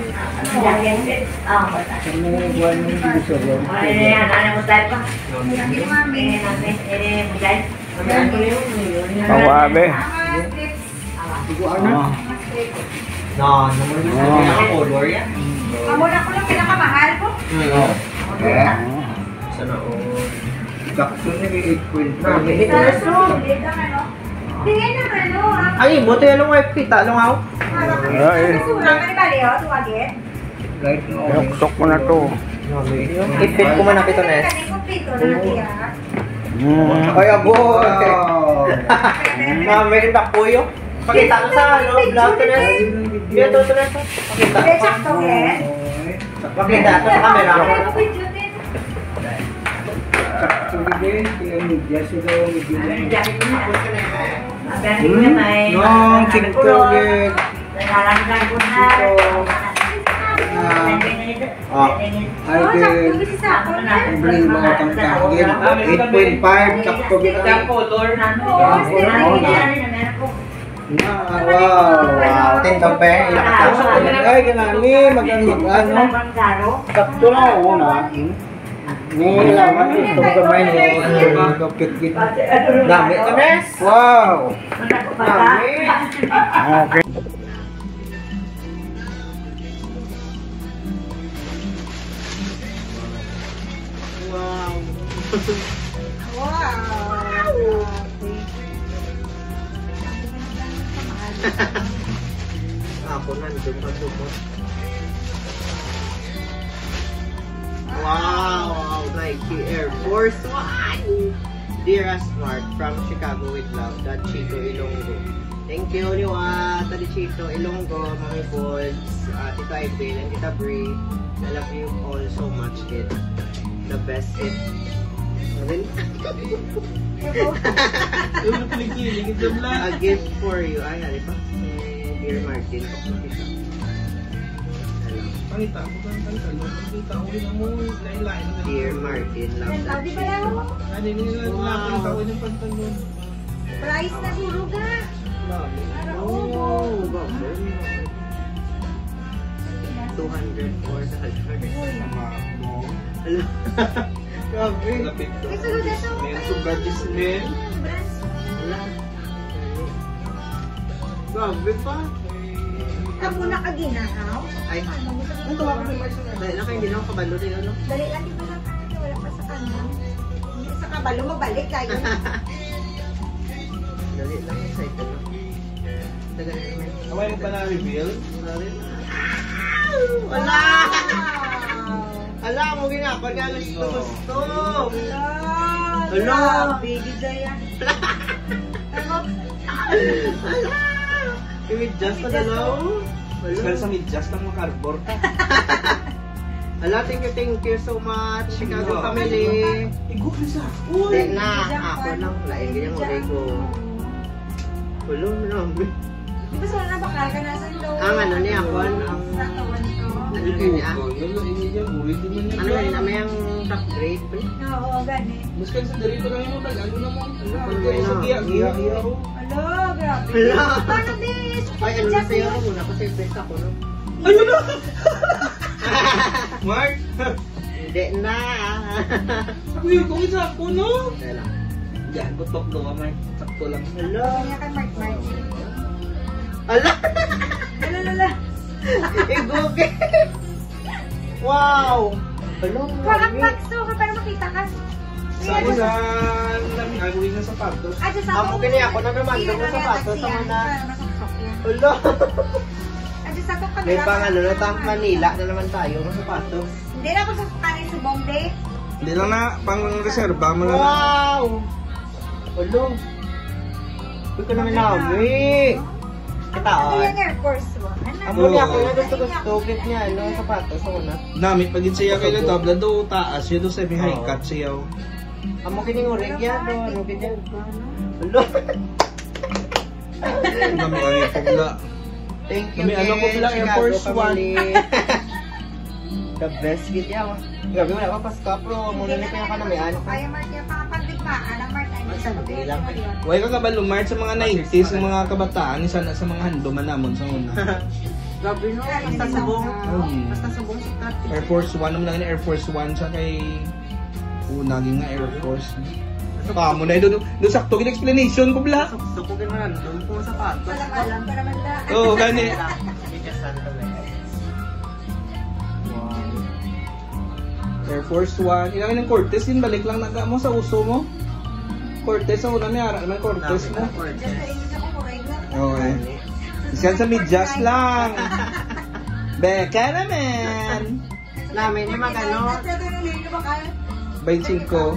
Ang jacket, eh. Ah, basta. Ano yung buwan ng divisoryo? Ay, ano mo tayo pa? Hindi, mami. Eh, mami, eh, mami. Pawabe. Ano? No, naman yung color yan. Amo na ko lang pinakamahal ko. Mm. Eh? Sana all. Sakto na yung eight point five. Sa Zoom, dito, ano? Tingin naman, no? Ang Ay, buti alam mo, kita lang ako. Ay. Sa Zoom, ang bali, oh, tuwagin. Right now. Yuksok ko na to. Ipit ko man ang pito, Nes. Mm. Ay, abo. Wow. Mami, ang tapuyo. Pakita ko sa, ano, vlog ko, Nes. Dito, to, Nes. Pakita ko. Sakto, eh. Pakita ko sa camera. Sakto, eh. Kaya medyas ito, medyas. Hmm? No, singko, eh. Singko. Ah, ay, eh, bring mo ang tangkagin. Eight point five, sakto kita. Sakto, no? Na, wow. Wow, tindog pa, eh. Ay, ganani, mag-, mag-, ano? Sakto lang, oo na. Hmm? Ni, laman, itong kamay mo. Ano, kapit-kit. Dami ka, Nes. Wow. Dami. Okay. Wow. Wow. Ako nandun pag lumot. Wow! Nike Air Force One! Dear Asmart, from Chicago with love, Dad Chico Ilonggo. Thank you, Liwa, Daddy Chico Ilonggo, Mami Bods, uh, Tita Ivy, and Tita Bri. I love you all so much, kid. The best, kid. Ano din? Ano, kilig-kilig, ito lang. A gift for you. Ay, ano pa? Dear Martin, pakita. Ano? Pangita ko kang kanta, no? Pangita ko yun mo, lain-lain na. Dear Martin, love that. Sabi ba yan? Ano yun, yung Wow. napangita ko yung pantalon. Price na siguro ka. Grabe. Para Oh, ubo. grabe. Two hundred for the husband. Uy. Sama mo. Ala. Grabe. Lapit to. Ay, sulod na to. May Ay, sugar this men. Brand. Ala. Grabe pa. Amo na ka ginahaw? Ay. Ano gusto mo? Ang tawa ko may March na. Dali na kayo, hindi na ako kabalo din, ano? Dali lang, di ba lang kaya wala pa sa kanya? Hindi sa kabalo, mabalik kayo. Dali lang, excited lang. Tagal na naman. Away mo pa na-reveal? Sorry. Wala! Wow! Ala, mo ginapa nga gusto, gusto. Ala, Ala. Grabe, gid yan. Ano? Ala! Imedyas na dalaw. Wala. Smell sa medyas lang makarbor ka. Ala, thank you, thank you so much, Chicago Wow. family. Igo na sa Di na, Medyas ako pa. lang, lain din yung Medyas. uray ko. Wala, marami. Di ba sa mga bakal ka nasa loob? Ang ano niya, ako, ang Sa kawan ko. Ano yun, ah? Ano yun, ah? May ang top grade, pre? Oo, gani. Mas ka sa dali pa lang yung mag-ano na mo. Ano pa Ito yung sa na? giya, giya, giya, oh. Hala, grabe. Hala. Paano, bis? Ay, ano na Jack sa'yo? Yun. Muna, kasi best ako, no? Ayun na! Mark! Hindi na. Uy, kung isa ako, no? Kaya lang. Yan, butok daw, Mark. Sakto lang. Hala. Kanya kay Mark, Mark. Hala! Hala, hala. Igugi. Wow! Hala, Parang grabe. Bakso ka, para makita ka. Sa Ayan. isa, nami-, ang uwi ng sapatos. Ah, sa Amo sapatos. kini, ako na naman, Iya, damo kaya sapatos, kasi tama yan. na. Para masuktok yan. Hala. Ah, sa sapatos, May kamera pang pa. ano na ta, Manila na naman tayo, ng sapatos. Hindi na ako sa kanil subong, be. Hindi lang na, pang reserba mo na lang. Wow! Ulo. Uy, ka naman Ang namin. Kita, Ano oh. yung Air Force One? Ano? Amo niya, Oo. ako na gusto ko stupid niya, ano, sapatos, ako na. Namit pag siya kay Ito, tabla do, taas siya do, semi high Oo. cut siya, oh. Amo kining orig yan, do, ano, ganyan. Ulo. Kami ang ipugla. Thank you, Kami, ano ko Ken. pala, Air Chicago Force One. family. The best gid yan. Grabe, wala pa Pasko, pero muna na kaya ka na may ano. Kaya, Mark, yung pangapagligmaan, ang Mark, ano, Ay, Sunday lang. Why ka kabalo, Mark, sa mga nineties, sa mga kabataan, isa na sa mga handuman namon sa una. Grabe, no? Basta subong. Mm. Basta subong sa Air Force One, naman lang yung Air Force One sa kay Una, gid nga Air Force. Kamo na, do, do, do, sakto gid explanation ko, bla. Sakto ko gid man, doon ko sapatos. Alam-alam ka naman na. Oo, gani. Wow. Air Force One. Ilang yung Cortez, yun, balik lang na mo sa uso mo. Cortez, sa una, may ara naman Cortez mo. Cortez. Oo, eh. Isyan sa medyas lang. Beka naman. Namin, yung magkano? Baintsingko.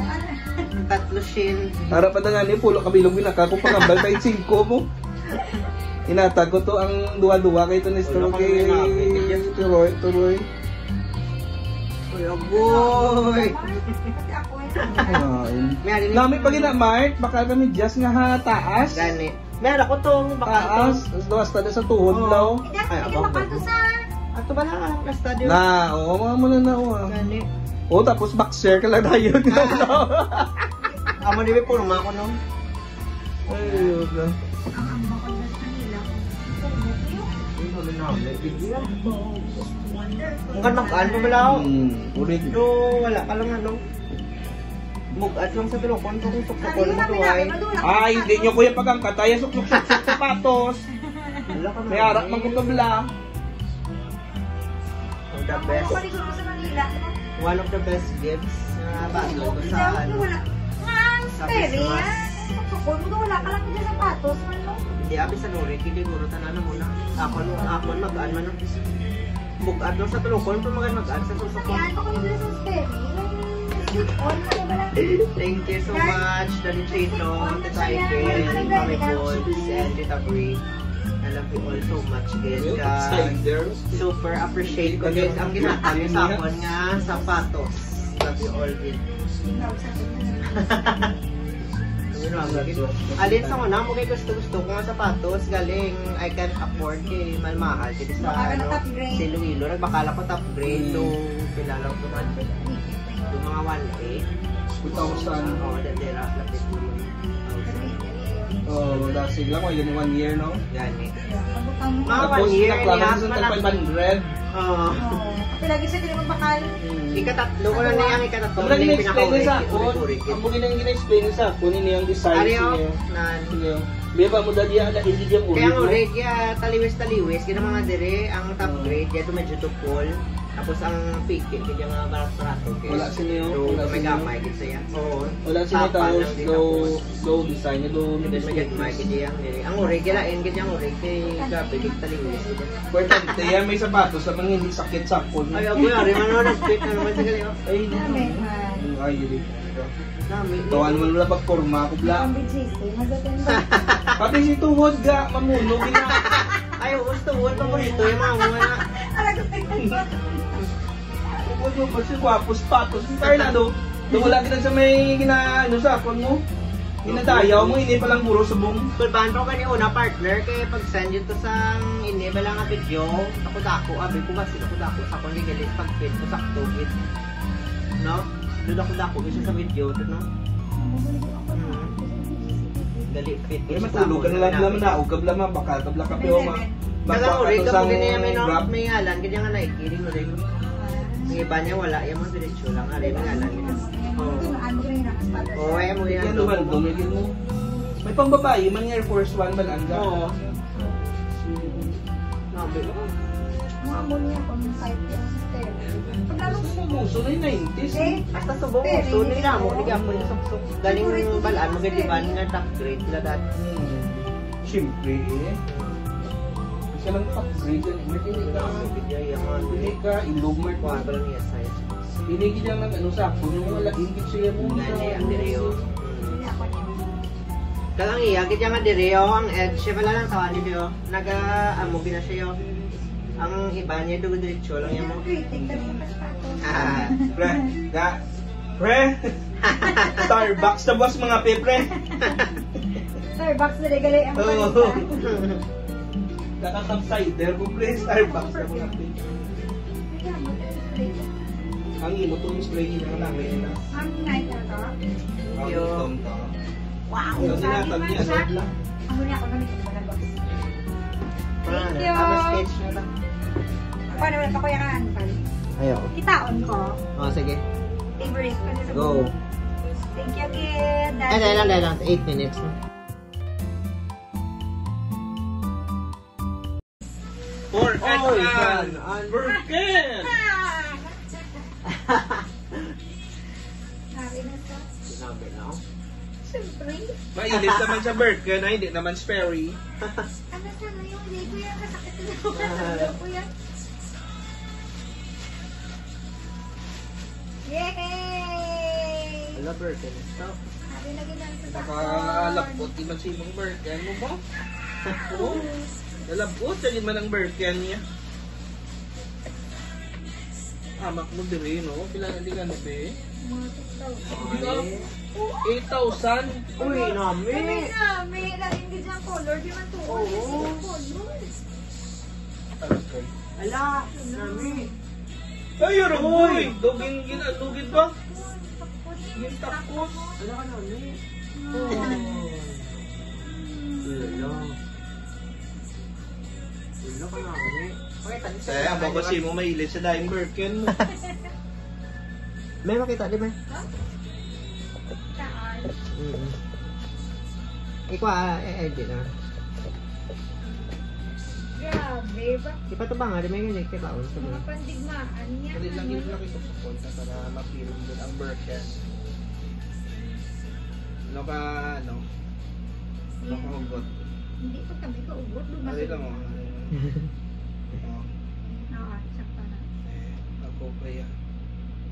Tatlo shin. Para pa na nga ni, pulo ka bilog, binaka ko pangambal, baintsingko mo. Inatag ko to ang duwa-duwa kay ito ni Wala Store ko kay na namin. Turoy, Turoy. Uy, agoy. Ano, yun? May alin Nami yung pag ina, Mart, baka kami just nga ha, taas. Gani. Meron ko to, baka Taas, to. Basta na sa tuhod Oo. daw. Ay, Hindi abang makadto ba? sa Ato ba na? Basta di Na, oo, mga muna na, oo, ah. Gani. Oh, tapos boxer ka lang tayo. Ah. Amo di may porma ko, no? Ay, yun na. Ang ambak ko sa kanila. Ang kan mag-ano ba lang? Hmm, ulit. Do, wala ka lang, ano? Mugat lang sa tulokon ko kung suksukon mo, duhay. Ay, hindi nyo, kuya, pag ang kataya, suksuk-suksuk sapatos. Wala ka na. May arak magkutubla. The best. One of the best gifts na bago ko sa, ano, Wala. Nga, ang sa peri, Christmas. ah. Suksukon mo, wala ka lang dyan sapatos, ano? Di, abi sa Lore, hindi guro tanan mo na. Ako, ano, ako, mag-an man. Bug-at lang sa tulukon, pero mag-an, mag-an sa susukon. Kaya ako nila sa Sperry. Slip on, ano ba lang? Thank you so much, Daddy Chito, Tita Ike, Mami Bods, and Tita Bri. I love you all so much, guys. Super appreciate ko, guys, ang ginatag niyo sa akon nga sapatos. Love you all, guys. Alin sa una mo kay gusto-gusto ko nga sapatos, galing I can't afford kay mahal-mahal dito sa, ano, sa Iloilo. Nagbakal ako top grade, so pila lang to man. Yung mga one eight. Two thousand. Oo, dati ra, lapit mo. Oh, dahil lang, wala ni one year, no? Gani. Mga one year, niya, sa five hundred. Oo. Pila gid siya dili magbakal. Ikatatlo ko na niya, ang ikatatlo. Ang gina-explain niya sa ako, ang gina-explain niya sa ako, ni niyang design niya. Nan. May ba mo dali ala, hindi niya mo. Kaya mo, red, ya, taliwis-taliwis, kaya mga dire, ang top grade, ya, medyo tukol. Tapos ang piki, kaya nga barat-barato, guys. Wala sila yung, so, wala may sila gamay, gid siya. Oo. Wala sila tao, slow, slow design, slow. Hindi, may gamay, gid yan, eh. Ang uri, kaya, ang gid yung uri, kay grabe, gid taliwis. Importante yan, may sapatos sa mga hindi sakit sa akon. Ay, ako yan, rin, ano, respect na naman sa kanila. Ay, hindi. Ay, hindi. Nami. Tawan mo lang pag porma ko, bla. Ang B G C, magatin ba? Pati si tuhod ga, mamuno, gina. Ay, gusto mo, paborito yung mga mga na. Alam ko, Tuhod mo, pag si gwapo, sapatos, yung tayo na, do. Do, wala kita sa may gina, ano, sa akon mo. Ginadayaw mo, ini palang guro subong. Kulbahan pa ko kani una, partner, kay pag-send yun to sa ini, bala nga video, ako dako, abi ko ba, sino ko dako, sa akon, gigalit, pag-fit ko, sakto, fit. No? Doon ako dako, isa sa video, no? Mm. Gali, fit. Ay, matulog ka na lang, naman, naog ka lang, mabakal ka lang, kape, o, ma-, Kala ko, Rick, kapag niya may, no, may ngalan, kanya nga naikiling mo rin. Ang iba niya, wala. Yung mga diretso lang, ari, may ngalan nila. Oo. Oo, ay, mo yan. Yan, duman, dumigil mo. May pangbabae man nga Air Force One, balaan ka. Oo. Sabi ko, mga mo niya, kung type yung style. Pag lalo Gusto mo, muso na yung nineties, eh. Hasta subo, muso na yung amo, di ka mo yung suksok. Galing balaan, magadiban nga top grade na dati. Hmm. Siyempre, eh. Isa lang top grade yan. Hindi ka, hindi ka ilog, Mark. Kuha pa lang niya size. Hindi kita lang, ano, sa ako, yung wala, ingit siya mo. Hindi, ang diriyo. Kalang iya, kita nga diriyo, ang edge, siya pala lang tawag niyo. Naga, amo, gina siya, yo. Ang iba niya, dugo-diretso lang yan mo. Critic kami sa paspato. Ah. Pre, ga, pre. Starbucks na buwas mga pe, pre. Starbucks na gali ang Oo. Balita. Nakakapsider ko, pre. Starbucks na mga pe. Ang imo to, spray na namin na. Ang night na to? Ang Yo. Itong to. Wow! Ang Sabi dinatag mo niya, siya. Ano lang? Amo niya ako gamit sa box. Thank you. Ano, sketch na lang. Ako, ano, wala pa ko yung ano, pal. Ayaw. Kitaon ko. Oh, sige. Favorite ko na sa Go. Thank you, kid. Ay, dahil lang, dahil lang. Eight minutes na. For Oy, an, an, an Birken! Sabi na to. Sinabi na. Siyempre. Mahilig naman sa Birken, ay, hindi naman Sperry. Ano sa ngayon? Hindi ko yan kasakit na. Ano ko yan? Yay! Ala, Birken, stop. Sabi na ginang sa Nakalapot, di man si Imong Birken mo ba? Oo. Nalabot, sa lima ng Birken niya. Amak mo diri, no? Pila na di ka na, be? Mga two thousand. Ay. Eight thousand? Uy, nami. Nami, nami. Laging di dyan color. Di man tuon. Oo. Kasi yung color. Talaga. Ala, nami. Ay, yun, uy. Dugin, gin-, dugin ba? Yung takos. Ala ka, nami. Oh. Lala. Wala ka na, eh. Pakita, di sa Eh, kanya, ako di ba? Kasi mo mahilig sa daing Birken mo. May makita, di ba? Saan? Mm. Ikaw, ah, eh, eh, di na. Grabe, ba? Ipatubang nga, di may ganyan, kay baon sa Mga mga. Pandigmaan niya, Dali lang ano? Yung laki sa support na para mapilong doon ang Birken. Ano ka, ano? Ano ka hugot? Hindi pa kami kaubot, dumating. Ari lang, oh. Oh. Oo, sakto na. Eh, ako pa yan.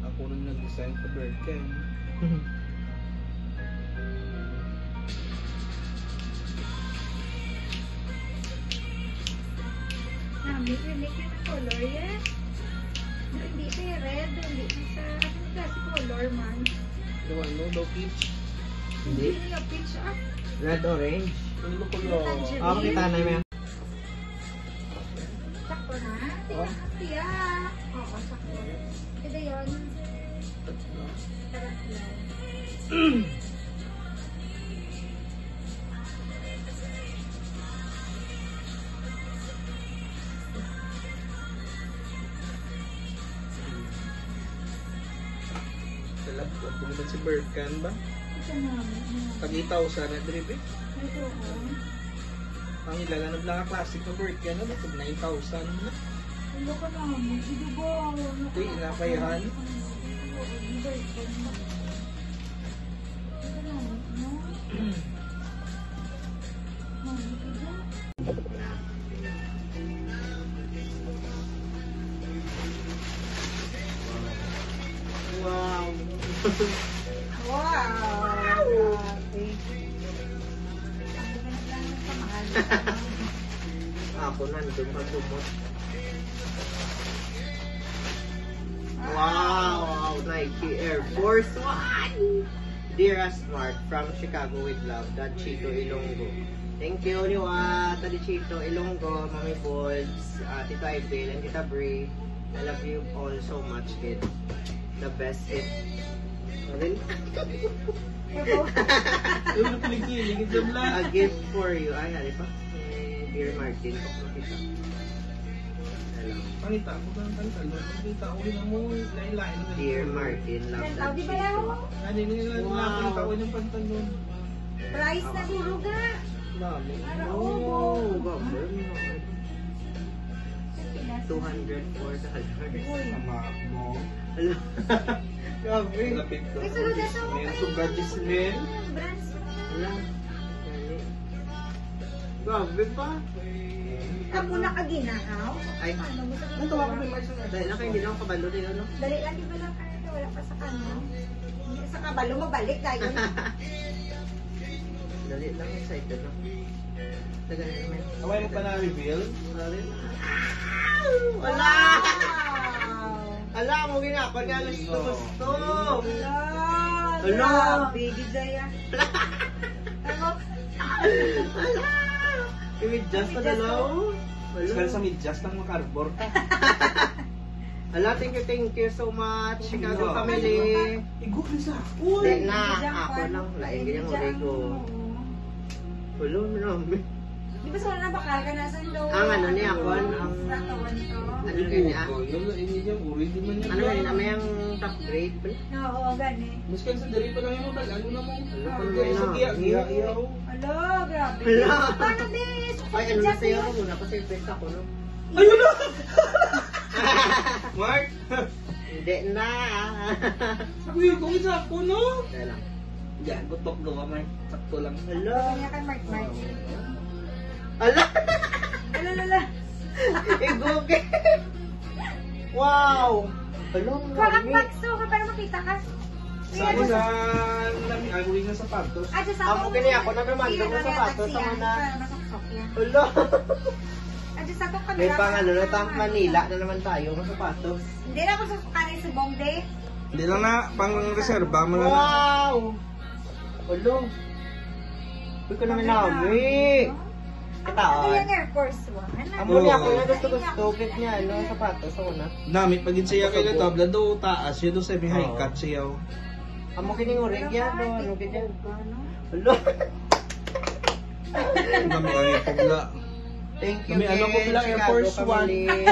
Ako nang nag-design sa Birkin. Nami, unique yung color yan. Hindi siya red, hindi siya sa, ano klase color man? Daw ano, daw peach? Hindi. Hindi niya peach, ah. Red orange. Ano ba color? Tangerine. Ah, kita na yan. Sakto na. Oh. Tiya. Oo, sakto. Pwede yun. Tatlo. Sa lab ko, kung si Birkin ba? Ito na, ano. Tag-itaw sa na drip eh. Ito, oh. Ang ilan na lang classic na Birkin, ano? Tag nine thousand na. Ano ka naman? Hindi ba? Ano ka Di, naman? Inapayahan. Ano ka naman? Ano ka naman? Ano? Ano ka naman? Wow. Wow. Grabe. Ang ganda ng kamahal. Ako nandun pag lumot. Wow! Nike Air Force One! Dear Asmart, from Chicago with love, Dad Chito Ilonggo. Thank you, Liwa, Daddy Chito Ilonggo, Mami Bods, ah, Tita Ibel, and Tita Bri. I love you all so much, kid. The best hit. Ano yun? Yung nakilig-kilig, ito lang. A gift for you. Ay, ano pa? Eh, Dear Martin, kung makita. Hello. Pangita ko ng pantalon. Pangita ko yun mo, lain-lain na Dear ganito. Martin, love Yan, that oh, di ba yan, Chito. Oh? Ano yun, yung Wow. Pangita ko yung pantalon. Price na siguro ga. Mami. Para Oh, ubo. Gabay mo. Sa Pinas. Two hundred four dollars. Uy. Sama mo. Hala. Grabe. Lapit ko. May sulod na sa Smell. Sugar di smell. Brands mo. Hala. Dali. Grabe pa. Ako na kaginahaw. Ay. Ano mo sa Ang tawa ko may mais na. Dali lang, kay hindi na ako kabalo din, ano? Dali lang, di ba lang kayo? Wala pa sa kanya. Hindi sa kabalo, mabalik tayo. Dali lang, excited lang. Tagal na naman. Away mo pa na-reveal? Wala. Wow! Ala, mo ginapa ka gusto, gusto. Ala, Ala. Grabe, gid daya. Ano? Ala! May medyas pa Medyas dalaw. to. Wala. Sa, sa medyas lang makarbor ka. Ala, thank you, thank you so much, Chicago Wala. family. Igo na sa ako. Di na, Medyas ako pa. lang, lain gid ang Medyas urigo. ang, oo. Wala, marami. Di ba sa una bakal ka na sa Indo? Ang ano niya, ako, ang Sa tawag to. Ano yun, ah? Yun, yun, yun, uri, di man yun. Ano yun, ah, may ang top grade, pala? Oo, gani. Mas kaya sa diri pa lang yung mabal, ano na mo? Ano pa Diri sa naman? Giya, Giya, Giya, oh. Hala, grabe. Hala. Paano, bis? Ay, ano na Jack sa'yo? Yun. Muna pa sa pesta ko, no? Ayun na! Mark! Hindi na. Uy, kung isa ako, no? Kaya lang. Yan, butok gawa, Mark. Sakto lang. Hala. Kanya kay Mark, Mark. Hala. Hala, hala. Igugi. Wow. Hala, Kuha ang mami. Bakso ka para makita ka. Sa Ayan. Una, nami-, ang uri ng sapatos. Ah, just Amo ako. Kini ako na naman, Sige, itong ano sapatos, yan, tama na. Para masaksok yan. Hala. Ah, just ako, May kamera pang ano na, para tang sa Manila na naman tayo, mga sapatos. Hindi na ako sa kanay subong, de. Hindi lang na, pang reserva mo na lang. Wow! Ulo. Uy, ka naman Ang namin. Kita, ano oh. Yan, Air Force One? Amo Oo. Niya ako na gusto-gusto, kit niya, ano, sapatos, sa una. Nami, pag yun siya kay Gusto ko. Tabla, do taas, siya do semi-high Oo. Cut siya, oh. Amo kining orig yan, do, ano, kit yan. Ano? Ulo. Nami, ang ipog la. Thank you, Kami, ano ko kid pala, Air Chicago Force One. Family.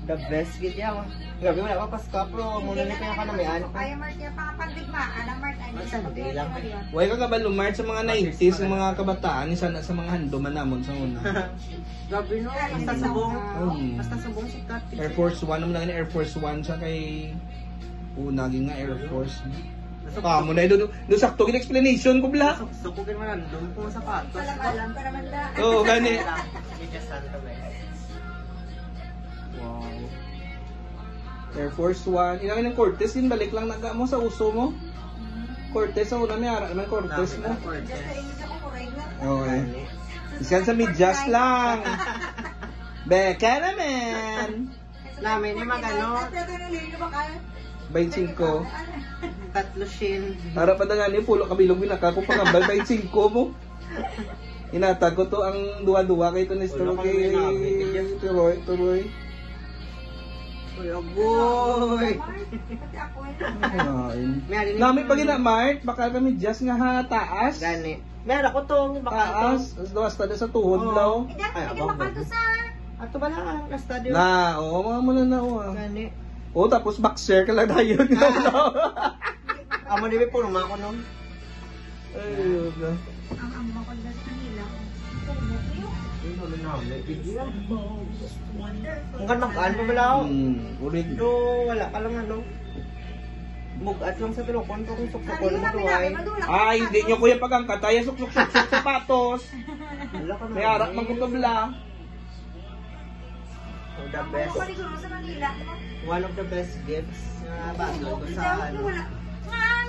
The best gid yan. Grabe, wala pa Pasko, pero muna na kaya ka na may ano. Kaya, Mark, yung pangapandigmaan, ang Mark, ano, Ay, Sunday lang. Wala ka kabalo, Mark, sa mga nineties, sa mga kabataan, isa na sa mga handuman namon sa una. Grabe, no? Basta subong. Mm. Basta subong sikat. Air Force One, naman lang yung Air Force One sa kay una, gid nga Air Force. Amo na do, do sakto gid explanation ko, bla. Suksok ko gid man ang dum kong sapatos. Alam-alam pa naman na. Oo, gani. Medyas Santo, guys. Wow. Air Force One. Ina, ng Cortez, din balik lang naga mo sa uso mo. Cortez, sa una may ara naman Cortez mo. Cortez. Okay. Iskan sa medyas lang. Beka naman. Namin, yung mag-ano? Baintsingko. Tatlo shin. Tara pa na nga ni, pulo ka bilog, binaka ko pangambal, baintsingko mo. Inatag ko to ang duwa-duwa kay to ni Wala Stroke, ka namin namin. Turoy, Turoy. Uy, agoy. Ay, May alin Nami yung pag ina, Mart, baka kami just nga ha, taas. Gani. Meron ako to, baka Taas, as daw, hasta sa tuhod Oo. Lang. Ay, abang, abang. Ato ba lang, hasta di Na, oo, mga muna na, oh, ah. Gani. Oh, tapos boxer ka lang tayo. Amo di may purma ko, no? Ay, yun na. Ang amo ko dyan sa Manila, oh. Ang ano na, may video. Ang kan mag-ano ba lang? Hmm, ulit. Do, wala ka lang, ano? Bugat lang sa tulokon, pero kung suksukon mo, tuway. Ay, hindi nyo, kuya, pag ang kataya, suksuk-suksuk sapatos. Wala ka na. May arak magkutabla. Oh, the best. One of the best gifts nga bago ko sa, ano,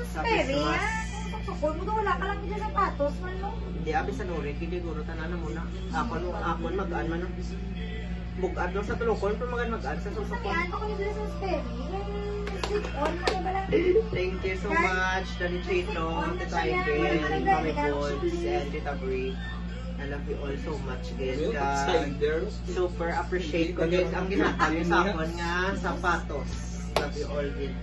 sa Christmas. Suksukon mo, wala ka lang dyan sapatos, man, no? Hindi, abi sa Nori, hindi guro, tanan na muna. Ako, no, ako, mag-an man, no? Bugat lang sa tulokon, pero magan mag-add sa susukon. Ano ko yung dress ng Sperry? Yung slip-on, ano ba lang? Thank you so much, Daddy Chito, Tita Ivy, Mami Boots, and Tita Bri. I love you all so much, guys. Super appreciate ko, guys, ang ginatag niyo sa akon nga sapatos. Love you all, guys.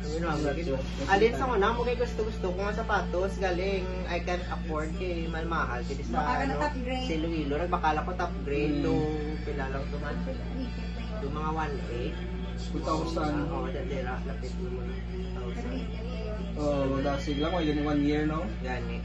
Ano na, mga gid? Alin sa una mo kay gusto-gusto ko nga sapatos, galing I can't afford kay mahal-mahal kay sa, ano, sa Iloilo. Nagbakal ako top grade, mm, do pila lang to man. Do mga one eight. Two thousand. Oo, dali ra, lapit mo na. Two thousand. Oh, dasig lang, wala ni one year, no? Gani.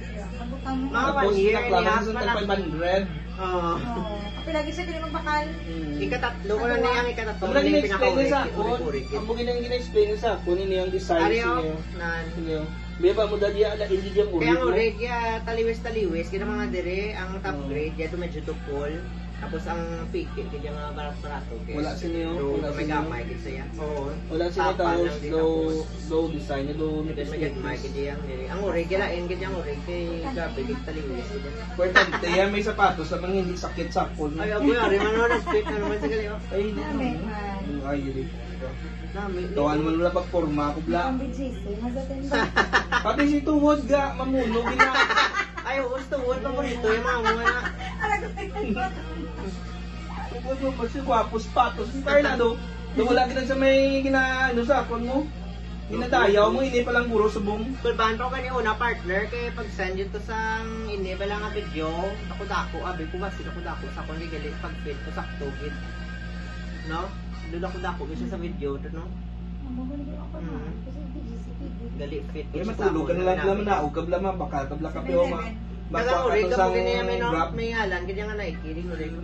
Mga one year, ni Hasman, five hundred. Oo. Oo. Kapila gid siya dili magbakal. Hmm. Ikatatlo ko na niya, ang ikatatlo. Ang gina-explain niya sa akon, ang gina-explain niya sa akon, ini ang design niya. Nan. Sige. May ba mo dali ala, hindi diyan. Kaya ang urig, ya, taliwis-taliwis, kaya mga dire, ang top grade, ya, medyo dukol. Tapos ang piki, kaya nga barat-barato, guys. Wala sila yun. Wala sila. May gamay, gid siya. Oo. Wala sila. Tapos low, low design, low. Hindi, may gamay, gid yan, dire. Ang urig, ya, lain, gid ang urig, kay grabe, gid taliwis, gid yan. Importante, yan may sapatos sa mga hindi sakit sa akon. Ay, ako, yari, man, wala, spit na naman sa gali, oh. Ay, hindi naman. Ay, yun. Nami. Tawan man wala pagporma ako, bla. Ang B G C, mas atendo. Pati si tuhod ga, mamuno, gina. Ay, oo, si tuhod, paborito yung mga mga na. Tuhod mo, pag si gwapo, sapatos, si Carla, do. Do, wala kita sa may gina, ano, sa akon mo. Ginadayaw mo, ini palang guro subong. Kulbahan pa ko kani una, partner, kay pag-send yun to sa ini, bala nga video, ako dako, abi ko, basi ako dako, sa akon, gali, pag-fit ko, sakto, gid. No? Doon ako dako, gid siya sa video, to, no? Ang gulo ako na, kasi busy si P D. Gali, fit, gid siya sa akon, matulog ka na lang, bala, manaog ka, bala, mabakal ka, bala, kape, o, ma-, Kala ko, Rick, sa ako kini, may, no, grab. May ngalan, kanya nga Nike, di ko, Rick.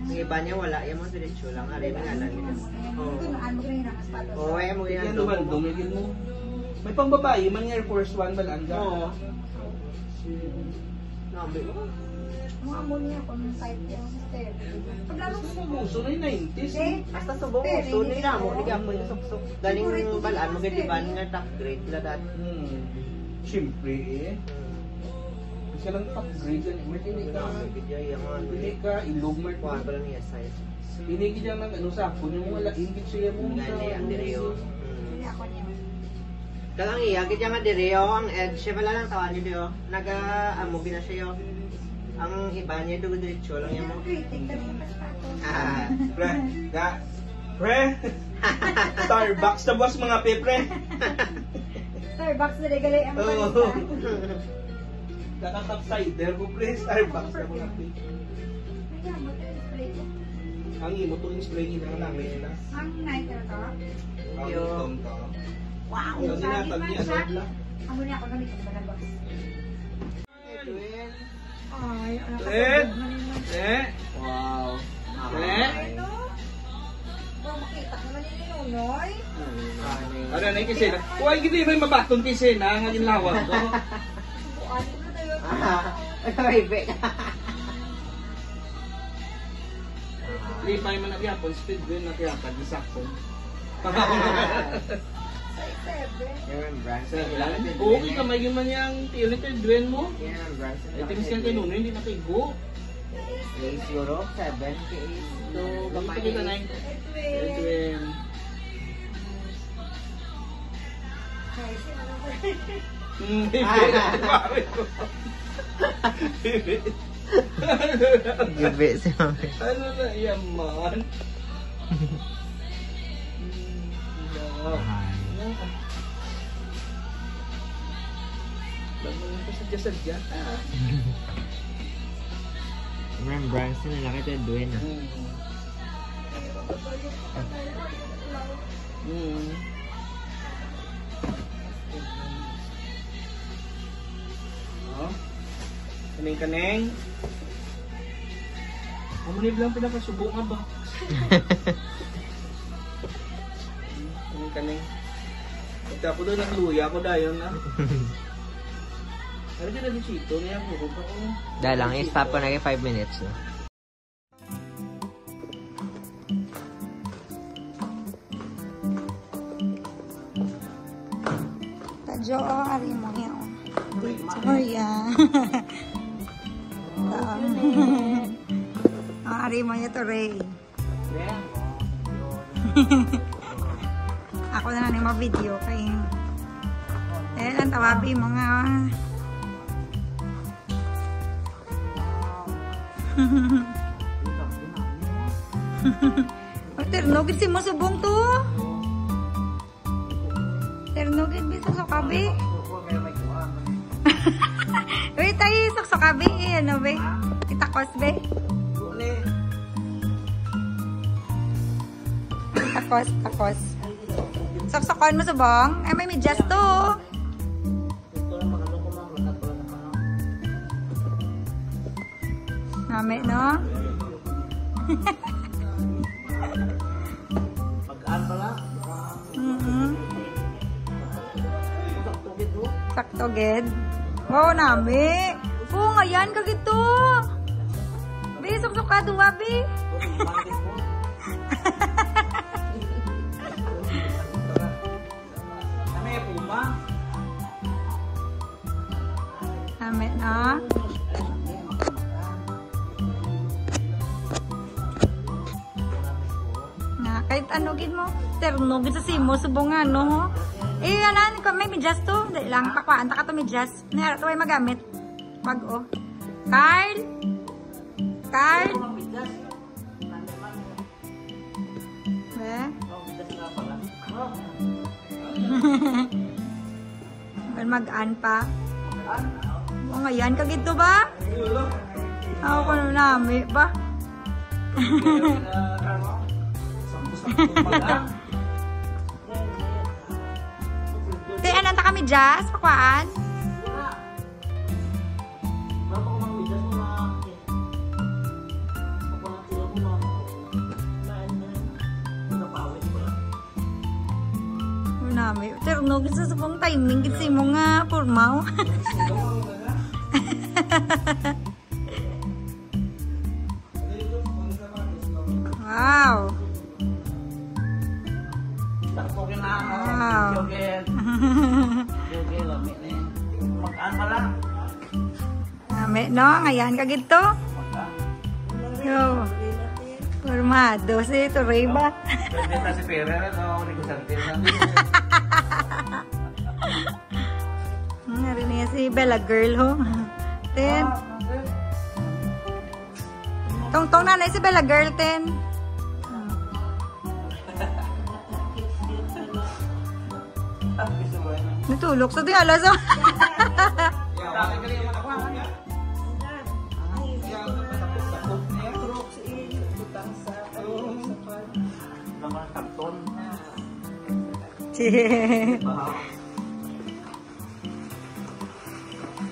Ang iba niya, wala. Yung mga diretso lang, ari, may ngalan, gid. Oo. Oo, ay, mo yan, yan, dumandong, gid mo. May pang babae man nga Air Force One, balaan ka. Oo. Nabi, oh. Mga amo niya, kung type yung step. Pag lalo Gusto mo, uso na yung nineties, eh. Basta subong, uso na yung amo, di ka pwede suksok. Galing balaan mo, gid, di ba, nga top grade na dati. Hmm. Siyempre, eh. Hmm. Kasi lang top grade yan, eh. May hindi ka, hindi ka ilog, may kuwan pala niya, size. Hindi gid ang nag-ano sa akon, yung wala, ingit siya mo. Gani, ang diri, oh. Mm. Hindi ako niya. Kag ang iya, gid nga diri, oh, ang edge, siya pala lang tawag niyo, di, oh. Naga, amo, gina siya, oh. Ang iba niya, dugo diretso lang yan, oh. Critic kami sa sapatos. Ah. Pre, ga, pre. Starbucks na buwas, mga pe, pre. Starbucks na gali ang Oo. Nakakapsider ko, pre. Starbucks na, mga pe. Ay, yan, mo tayo spray ko. Ang imo to, yung spray nila, ang dami nila. Ang night na to? Ang Yo. Tom to. Wow, ang ginatag niya, sobra. Amo niya ako gamit sa balabas. Ay, ang Eh? nakasabog na rin. Eh? Wow. Eh? Ay. Kita ko man ni Nonoy. Ano na yung kisina? Kuha yung gini may mabaton kisina, ang agin lawas ko. Subuan ko na tayo. Ah, may be. Lipay man ang yapon, speed win na kaya pag isakon. Size seven. Yung brands Seven? Okay ka, may man yung unit yung duen mo. Yung brands Ito yung siyang kinuno, hindi na kaigo. Case Europe, seven case. So, Hindi gamay. Kita na yung Edwin. Edwin. Hi, si ano ba? Hmm, Ah. Gibi si Mami. Ano na yan, man? Hmm, Hi. Wala mo lang pasadya-sadya. Remembrance na nila kay Edwin, ah. Mm. Mm. Oh. Kaning-kaning. Amo ni lang pinakasubo nga ba? Kaning-kaning. Ito ako doon, nagluya ako dayon na. Ano din ang bisito niya? Pupunta ko. Dahil lang, i-stop ko na kay five minutes, no? Tadyo, oh, ari mo niya, oh. Victoria. Ito. Oh, ari mo niya to, Ray. Ako na lang yung ma-video kay. Eh, ang tawabi mo nga. Ang terno, gid si mo subong to. Terno gid, bi, suksokabi. Wait, ay, suksokabi, eh, ano, be? Itakos, be? Takos, takos. Suksokon mo, subong. Ay, may medyas to. Nami, no? Pag-an pala. Mm-mm. Sakto gid, oh. Sakto gid. Wow, nami. Oo, ngayan ka gito. Be, suksok ka, duwa, be. Ano yung puma? Amen, ah. Nga, kahit ano gid mo, terno gid sa simo, subong nga, no, ho? Eh, anan, ko may medyas to. Dali lang, pakuhaan ta ka to medyas. Nara to ay magamit. Bag-o. Carl? Carl? Eh? Kan mag-an pa? O, ngayan ka gito ba? Ako ko nami ba? Te, anan ta kami, Jazz? Pakuhaan? Nami, terno gid sa subong timing gid sa imo nga porma, oh. Wow. Sakto gid na, oh. Wow. Jogging. Jogging, lami ni. Mag-an pala. Nami, no? Ngayan ka gid to. Yo. Formado si Torre ba? Pwede na si Pera, no? Negosante na. Hmm, nari niya si Bella Girl, ho. Ten. Tongtong na na si Bella Girl, ten. Natulog sa di alas, oh.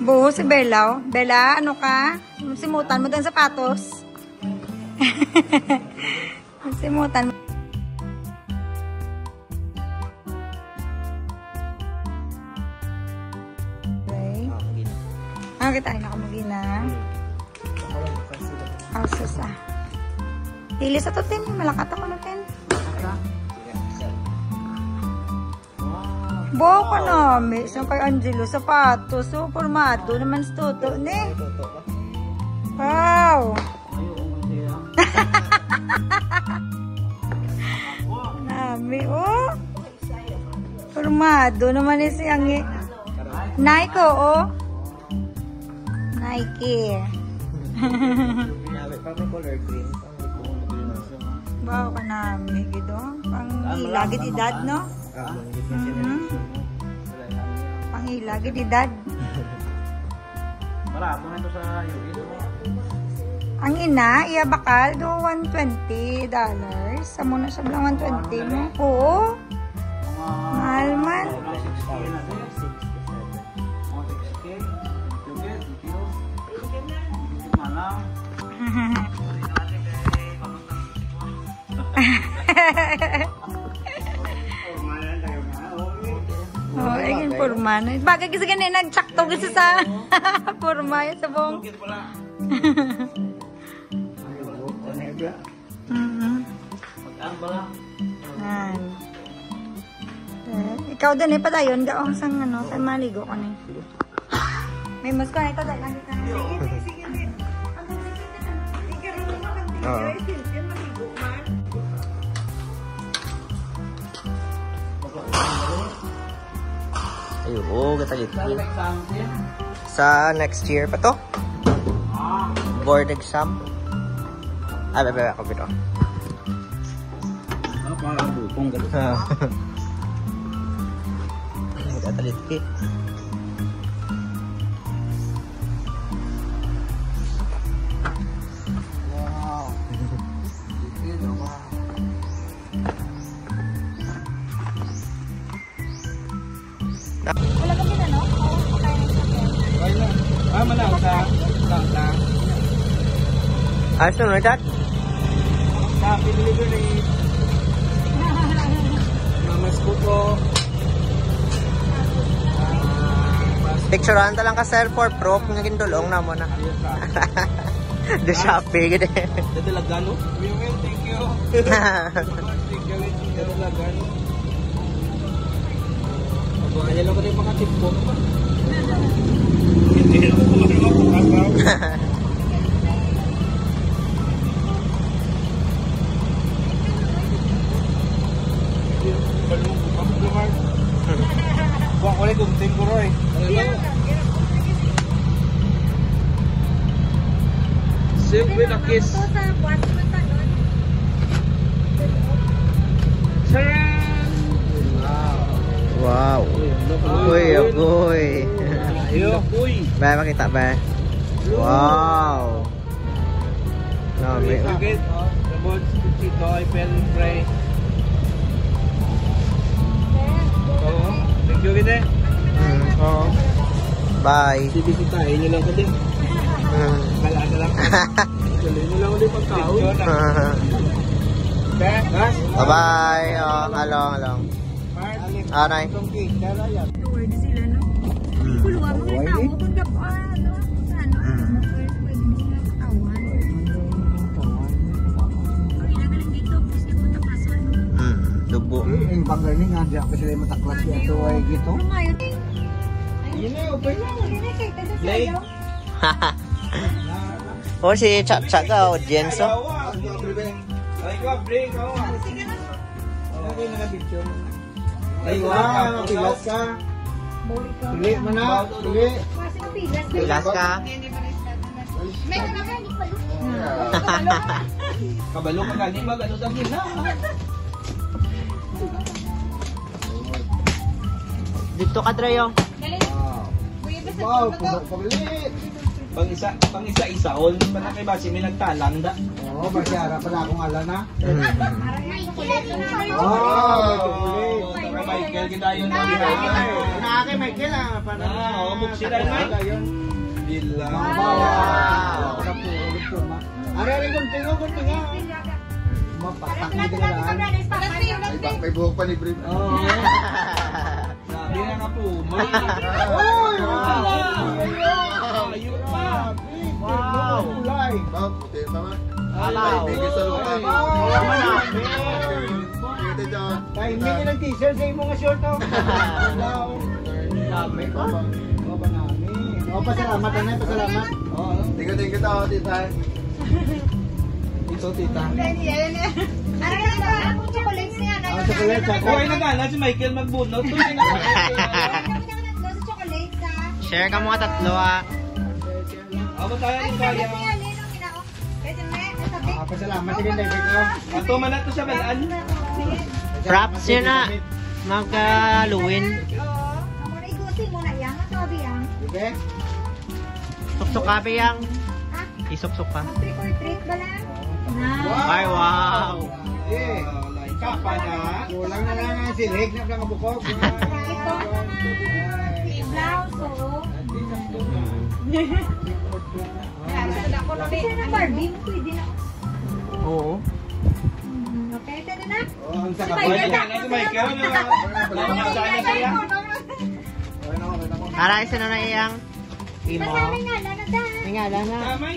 Buho si Bella, oh. Bella, ano ka? Simutan mo din sapatos. Simutan mo. Kita na kamo gina. Houses, ah. Pili sa to, Tin. Malakat ako na, Tin. Wow, kanami. Sa kay Angelo, sapatos. So, pormado naman sa tuto, ni. Wow. Nami, oh. Pormado naman ni si Angi. Nike, oh. Nike. Grabe, pag may color green, pang may color green. Wow, kanami gid, oh. Pang ila gid edad, no? Ah, Mhm. Pang ila gid edad. Barato na to sa U S. Ang ina, iya bakal do one twenty dollars. Amo na siya lang one twenty mo. Oo. Mahal man. Mga sixty na to. Mga sixty. Thank you, thank you. Thank you, man. Thank you, man. Oh, ay, yung porma na. Bagay kasi gani, nagtsakto kasi sa porma, yung sa bong. Mhm. Yan. Eh, ikaw din eh, padayon, gaong sang ano, kay maligo ko ni. May musko na ito, dahil nakita na. Sige, sige, sige, sige. Ang ganda, ang ganda. Oo. Ang ganda, ang ganda. Ay, oo, gatalit ko. Sa next year pa to? Board exam. Ah, bebe, ako bitaw. Ah, para bukong ka. Ah. Gatalit ko. Wow. Yun, oh, wow. Wala kami na, no? Oh, okay. Okay na. Ah, manaw sa, sa, sa. Ah, sunod, Dad? Sa Pilipinas. Mamas ko po. Ah, mas Picturean ta lang ka, sir, for proof nga gindulong na mo na. Ayos ka. The Shopee, gid eh. Dadalagan, no? Will, will, thank you. Thank you, thank you, dadalagan. Aba, ayaw lang ko na yung mga tip ko. Hindi na ako kumain ng pagkasaw. Balong, balong, balong. Wa ko rin kung tingko, Roy. Ano? Save with a kiss. Ito sa buwan, sa talon. Charan! Wow. Uy, agoy. Ayo. Uy. Ba, makita ba? Wow. No, may Forget, oh, the bones, Chito, I feel pray. Oo. Thank you, gid eh. Mm, oo. Bye. Bibisitahin niyo lang ko din. Mm. Kala na lang. Tuloy niyo lang ulit pagkaon. Bye-bye. Oh, along, along. Anay. Word sila, no? Mm. Kuluwa mo nga tao, kung gab-, ah, ano, sa ano, Mm. Pwede mo nga katawan. Ang ilagaling dito, gusto ko tapason. Mm, dubo. Eh, ang bangga ni nga, di ako sila mataklas Ano niya, yun? Tuway gito. Ano nga yun? Yun na, open na. Yun na, kay taga Late. Sayaw. Oh, si Cha-, Cha ka, audience, oh. Ay, ko, break, oh. Sige na. Okay, naka-picture. Ay, wow, pilas ka. Pili mo na, pili. Pilas ka. Kabalo ka gani ba? Ano sa gina? Dito ka, Trey, oh. Wow, puno ka ulit. Pang isa, pang isa-isa, all man na kay basi may nagtalang da. Oo, basi ara pa na akong ala na. Mm. Oh, may chocolate. Michael, kita yun. Naa kay Michael, ah, para Ah, oh, buksi na, Mike. Dila. Wow. Wow. Are, are, kunti nga, kunti nga. Mapatang na din lang. May ba-, may buhok pa ni Bri. Oo. Hindi na ka po. Uy! Wow! Ayun pa. Wow! Kulay. Wow, puti pa nga. Wow! Ay, bigay sa lupa. Wow! Kita dyan. Timing na ng t-shirt sa imong short, oh. Wow! Dami pa. Oh, banami. Oh, pasalamat, anay, pasalamat. Oh, thank you, thank you, tao, tita. Ito, tita. Aray, ako, chocolates niya, ano, Ah, chocolates, ah. Kuha na gana si Michael magbunot. Uy, na- Sa chocolates, ah. Share ka mga tatlo, ah. Ako tayo Ay, ang kaya. Pwede, may, may sabi. Ah, pasalamat, sige, David, no? Ato man nato siya, balaan. Props yun na. Magkaluwin. Oo. Amo na, igusin mo na yan. Ang sabi yan. Suksok ka, Biyang. Ha? Isok-sok ka. Mag-trick or treat ba lang? Na. Ay, wow. Eh, Kapa na. Kulang na lang ang silig na mga bukog. Ito na nga. Blouse, oh. Kasi na Barbie, pwede na. Oo. Mm, okay, pwede na. Oh, ang Sabay sakabay. na. Ano, Michael? Ano, ano, ano, ano, ano? Aray, sino na iyang imo? Basta may ngalan na dahil. May ngalan na. Tamay.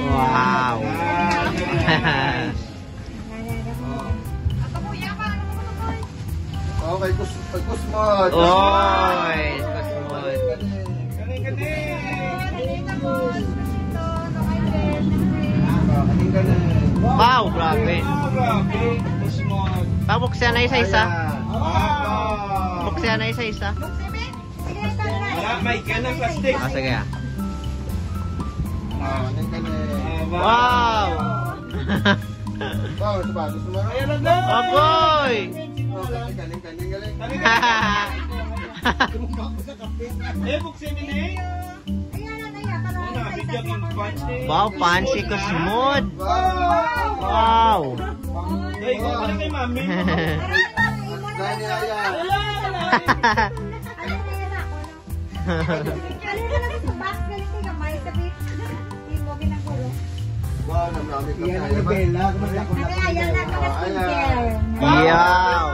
Wow. Ah, nice. Ako po, yapa, ano mo naman? Oh, kay Kus-, kay Kusmod. Oy, Kusmod. Kani, kani. Kani, kani. Ah, kani, kani. Wow, grabe. Wow, grabe. Kusmod. Tabok siya na isa-isa. Ayan. Wow. Tabok siya na isa-isa. Wala, may ka ng plastic. Ah, sige, ah. Ah, kani, kani. Ah, Wow! Wow, sapatos mo. Ayan na, Agoy! Oh, galing, galing, galing, galing. Eh, buksin mo na eh. Ayan na, ayan, para Una, sa video isa yung siya punch eh. Wow, fancy Kusmod. Wow! Wow! Ay, ikaw pala kay mami. Aray, imo na Dahil lang. Ayan. Wala, wala. Ano na yun ako, no? Ano na lang sa box, galing kay gamay, sabi, imo, ginaguro. Wow, namnami ka Yan ang kaya ba? Nutella, kumusta kung Ano, ayan na, mga Ah, ayan. skincare. Wow! Yow!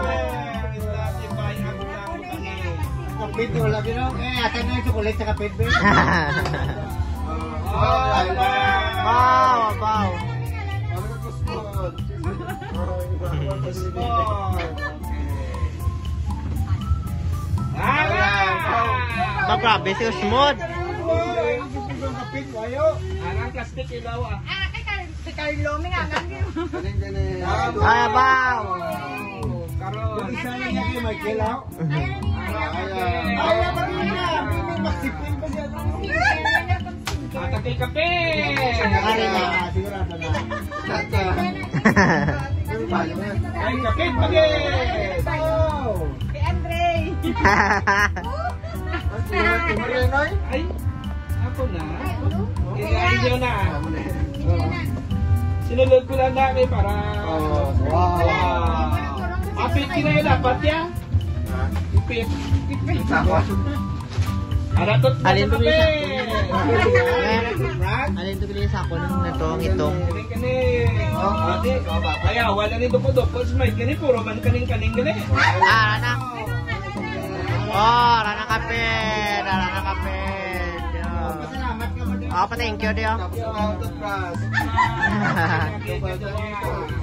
Kapit, wala, you know? Eh, asa na yung chocolate sa kapit, be? Wow! Wow! Wow! Ano ka, Kusmod? Kusmod. Ba, grabe si Kusmod. Kapit, wayo. Anang plastic ilaw, ah. Ah, kay Carlo, may ngalan yun. Galing, galing. Ay, abaw. Karon. Isa lang yung kay Michael, ah. Ayan, ayan. Ay, abaw na. Magsipin pa siya. Ata kay kape. Ari na, sigurado na. Ay, kape, pag-, Wow. Kay Andre. Ay, ako na. Ay, ano? Eh, ay, yun na. Sinunod ko lang na kay para Oh, wow. Wow. Apit ka na yun, dapat yan. Ha? Ipit. Tapos? Ara to, Alin to, to, Lisa? Alin to, Lisa? Ako nang natong itong. Kini, kini. Oh, ate. Kaya, wala ni duko-duko. Smile kini, puro man kaning-kaning gani. Ah, anak. Oh, rana kapit. Rana kapit. Pasalamat ka mo din. Ah, pa-thank you, Dio. Tapos ang auto crash.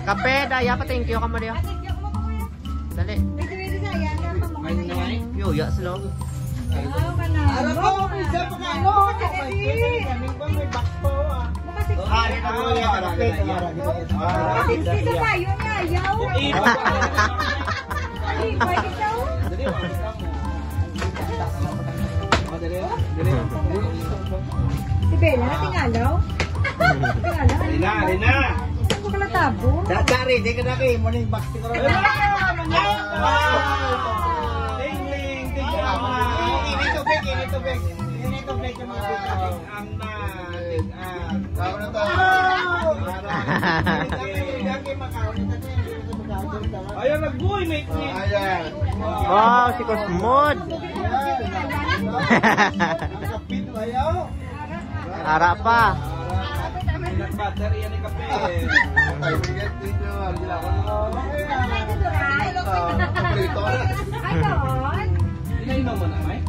Kape, daya, pa-thank you ka mo, Dio. Dali. Pwede, pwede sa yan, yan, pamukha na yan. Yo, ya, slow. Wow, ka na. Araw ko, isa pa ka, ano? May pwede, may pwede, may box pa, oh, ah. Bukas ito. Ah, ito, ito, ito, ito, ito. Kasi isa pa, yun nga, yaw. Ay, pwede ito. Si Bella, natingalaw? Natingalaw? Alina, alina. Saan ko kalatabo? Da-, dari, di ka na kayo, morning box, di ka na. Wala, wala, wala. Ling, ling, ling, ling. Init tubig, init tubig. Init tubig, yung mga tubig. Ang na, ah. Tama na tayo. Ayan, nagbuhay, may queen. Ayan. Wow, si Cosmod. Ayan. Ang kapit, ayaw. Ara pa. Peanut butter, yan ang kape. Ay, bigat din yun. Kailangan mo. Ay, doon. Ay, doon. Hindi na inom mo na, May?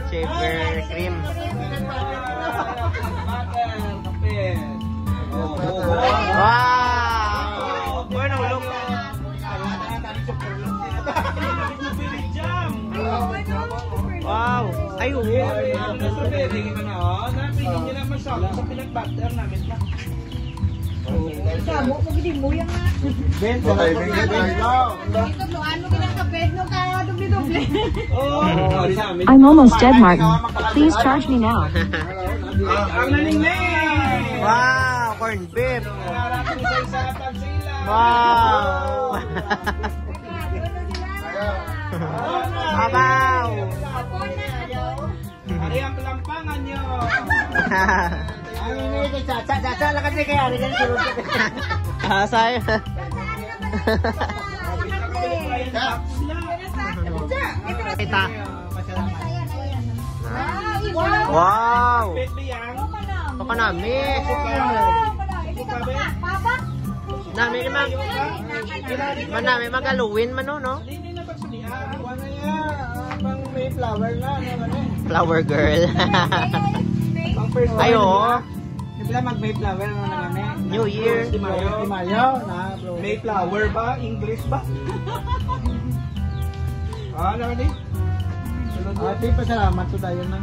Shaver cream. Peanut butter, kape. Oh, oh, oh. Wow! Corn, ulong. Strawberry jam. Wow! Ay, oo. Strawberry, ano na, oh. Napili nila masarap sa peanut butter namin na. Sa mo, kung hindi mo yung, ah. Ben, okay, ben, ben, ben. Ito, tuan mo, kinakape, no, ka, doble-doble. Oo, oh, sa amin. I'm almost dead, Martin. Please charge me now. Ang naning na eh. Wow, corn beef. Wow. Abaw. Ari ang kalampangan nyo. Ang ini, chacha, chacha, lakad ni kaya, ari ka ni sulod. Ah, say. Kita. Wow. Papa nami. Nami ni mag, manami mag-Halloween man, no? Hindi na pagsulian. Ano na yan? Ah, pang may flower na, ano, ano eh. Flower girl. Pang first Ay, flower, oo. Di ba mag may flower na naman eh? New Year. Di Mayo. Di Mayo, na, bro. May flower ba? English ba? Ah, ano ni? Ate, pasalamat to tayo na.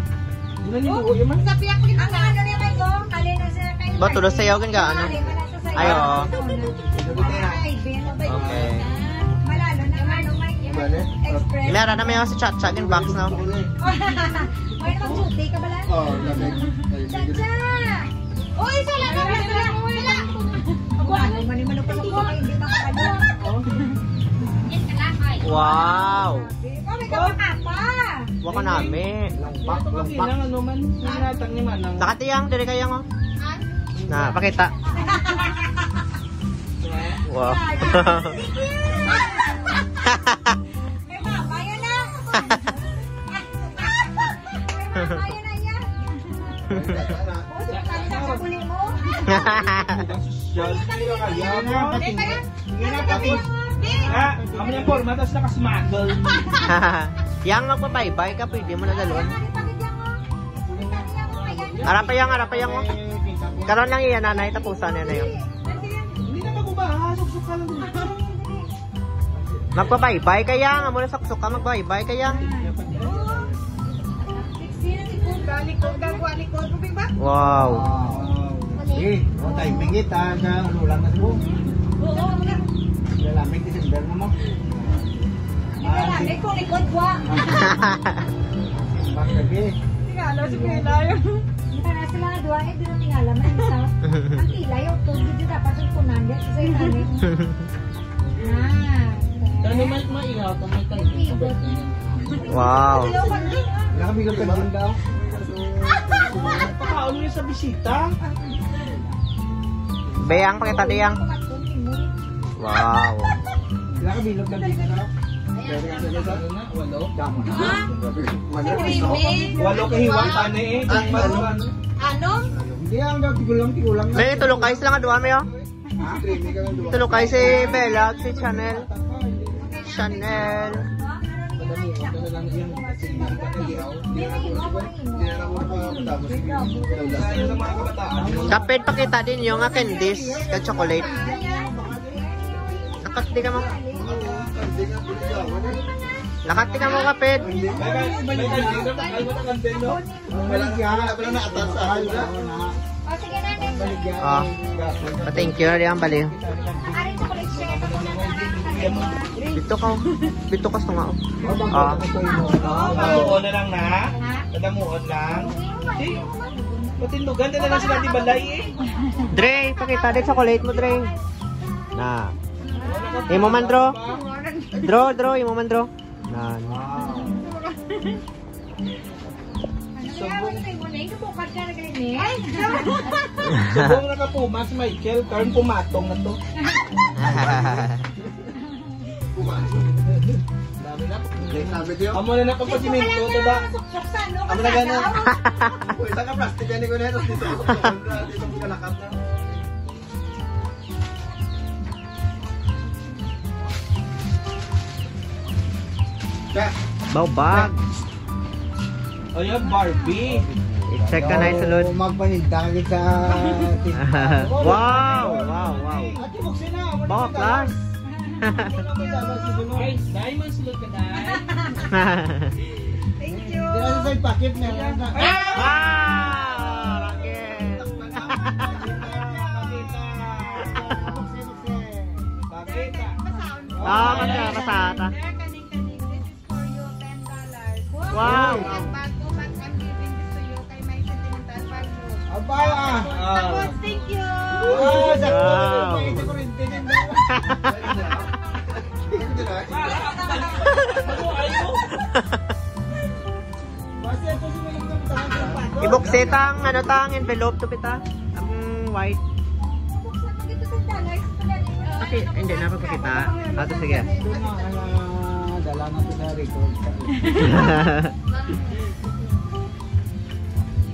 Di na niyo, oh, yun man. Sa piyak ko, ang ano niya, may go? Kali na siya, kay Ba, tulo sayaw, gan ka, ano? Kali na siya sayaw. Ay, oo. Ay, Ben, mabait Okay. ka. Malalo na, ano, may Bale? Express. Meron na may sa chat-chat yung box, no? May nang duty ka bala? Oh, lamig. Chacha! Uy, sala na, sala, sala. Ako, ano, mani, mano, palo ko, hindi pa ka, ano. Wow! Oh, may kapakapa. Wako nami. Ito kasi lang, ano man, hinatang ni Manang. Nakatiyang, diri kayang, oh. Na, pakita. Wow. May mama, yan na. May mama, yan na, yan. Uy, ang ganda sa huli mo. Sosyal. Kaya mo. Teka lang. Yan ang pati. Ah, kami ng forma, tapos naka-smuggle. Yang magpabaybay ka, pwede mo na dalon. Ara pa yang, ara pa yang, oh. Karon lang iya, nanay, tapusan niya na yun. Hindi na mag-uba, ha? Suksok ka lang. Magpabaybay ka, yang. Amo na suksok ka, magbaybay ka, yang. Likod, likod, gagwa, likod. Ruby ba? Wow. Eh, oh, timing it, ah, sa ano lang na sa buhok. Oo, oo. Lalamig, December na mo. Lalamig, kung likod, wa. Bakit? Tingala si Kuya Layo. Hindi na sila nga duwa, eh, di na tingala man, isa. Ang tila yung tubig, di dapat yung kunan, di, kasi yung ano. Ah, Dali, may maihaw kung may kainin. Wow. Nakabilang ka din daw. Pakaon niya sa bisita. Beyang, pakita, Diyang. Wow. Nakabilang ka din daw. Ano na? Walo? Damo na. Walo. Creamy. Walo kahiwang pa na eh. Ano? Ano? Hindi, ang tigulang, tigulang na. May tulukay sila nga duha, may, oh. Tulukay si Bella, si Chanel. Chanel. Kapit, pakita din yung nga candies, ka chocolate. Lakat di ka mo. Lakat di ka mo, kapit. Wala, wala, wala na atas sa akin, ha? O, sige na, next. Ah, pa-thank you na di ang bali. Ari sa college, share ko muna na. Dito ka, dito ka sa nga, oh. Ah. Padamuon na lang na. Ha? Padamuon lang. Di, matindugan na lang sila di balay eh. Dre, pakita di chocolate mo, Dre. Na. Imo man, Dro. Dro, Dro, imo man, Dro. Nan. Subong. Subong nakapumas, Michael. Karon pumatong na to. Amo na na pagpasimento, diba? Amo na gani. Uy, isa ka plastic, gani ko na ito. Dito ko sa dito ko sa lakat na. Siya. Baw bag. Ay, ang Barbie. I-check ka na, isulod. Magpaninda ka sa tindahan. Wow, wow, wow. Ate, buksan na. Wala Baklas. Ay, diamond sulod ka, dai. Thank you. Dira sa side pocket na lang. Wow! Rocket! Pakita. Ah, basa, basa ta. There, kaning, kaning. This is for you, ten dollars. Wow! Ang bago, but I'm giving this to you kay may sentimental value. Aba, ah. Tapos, thank you. Ah, sakto. Wow. May isa ko rin, tingin mo. Basta ito, sino lang ang tahan ng pato? Ibuksit ang, ano, ta, ang envelope to, pita. Ang white. Kasi, hindi na pagpakita. Ato, sige. Ito na, ah, dala na to sa record.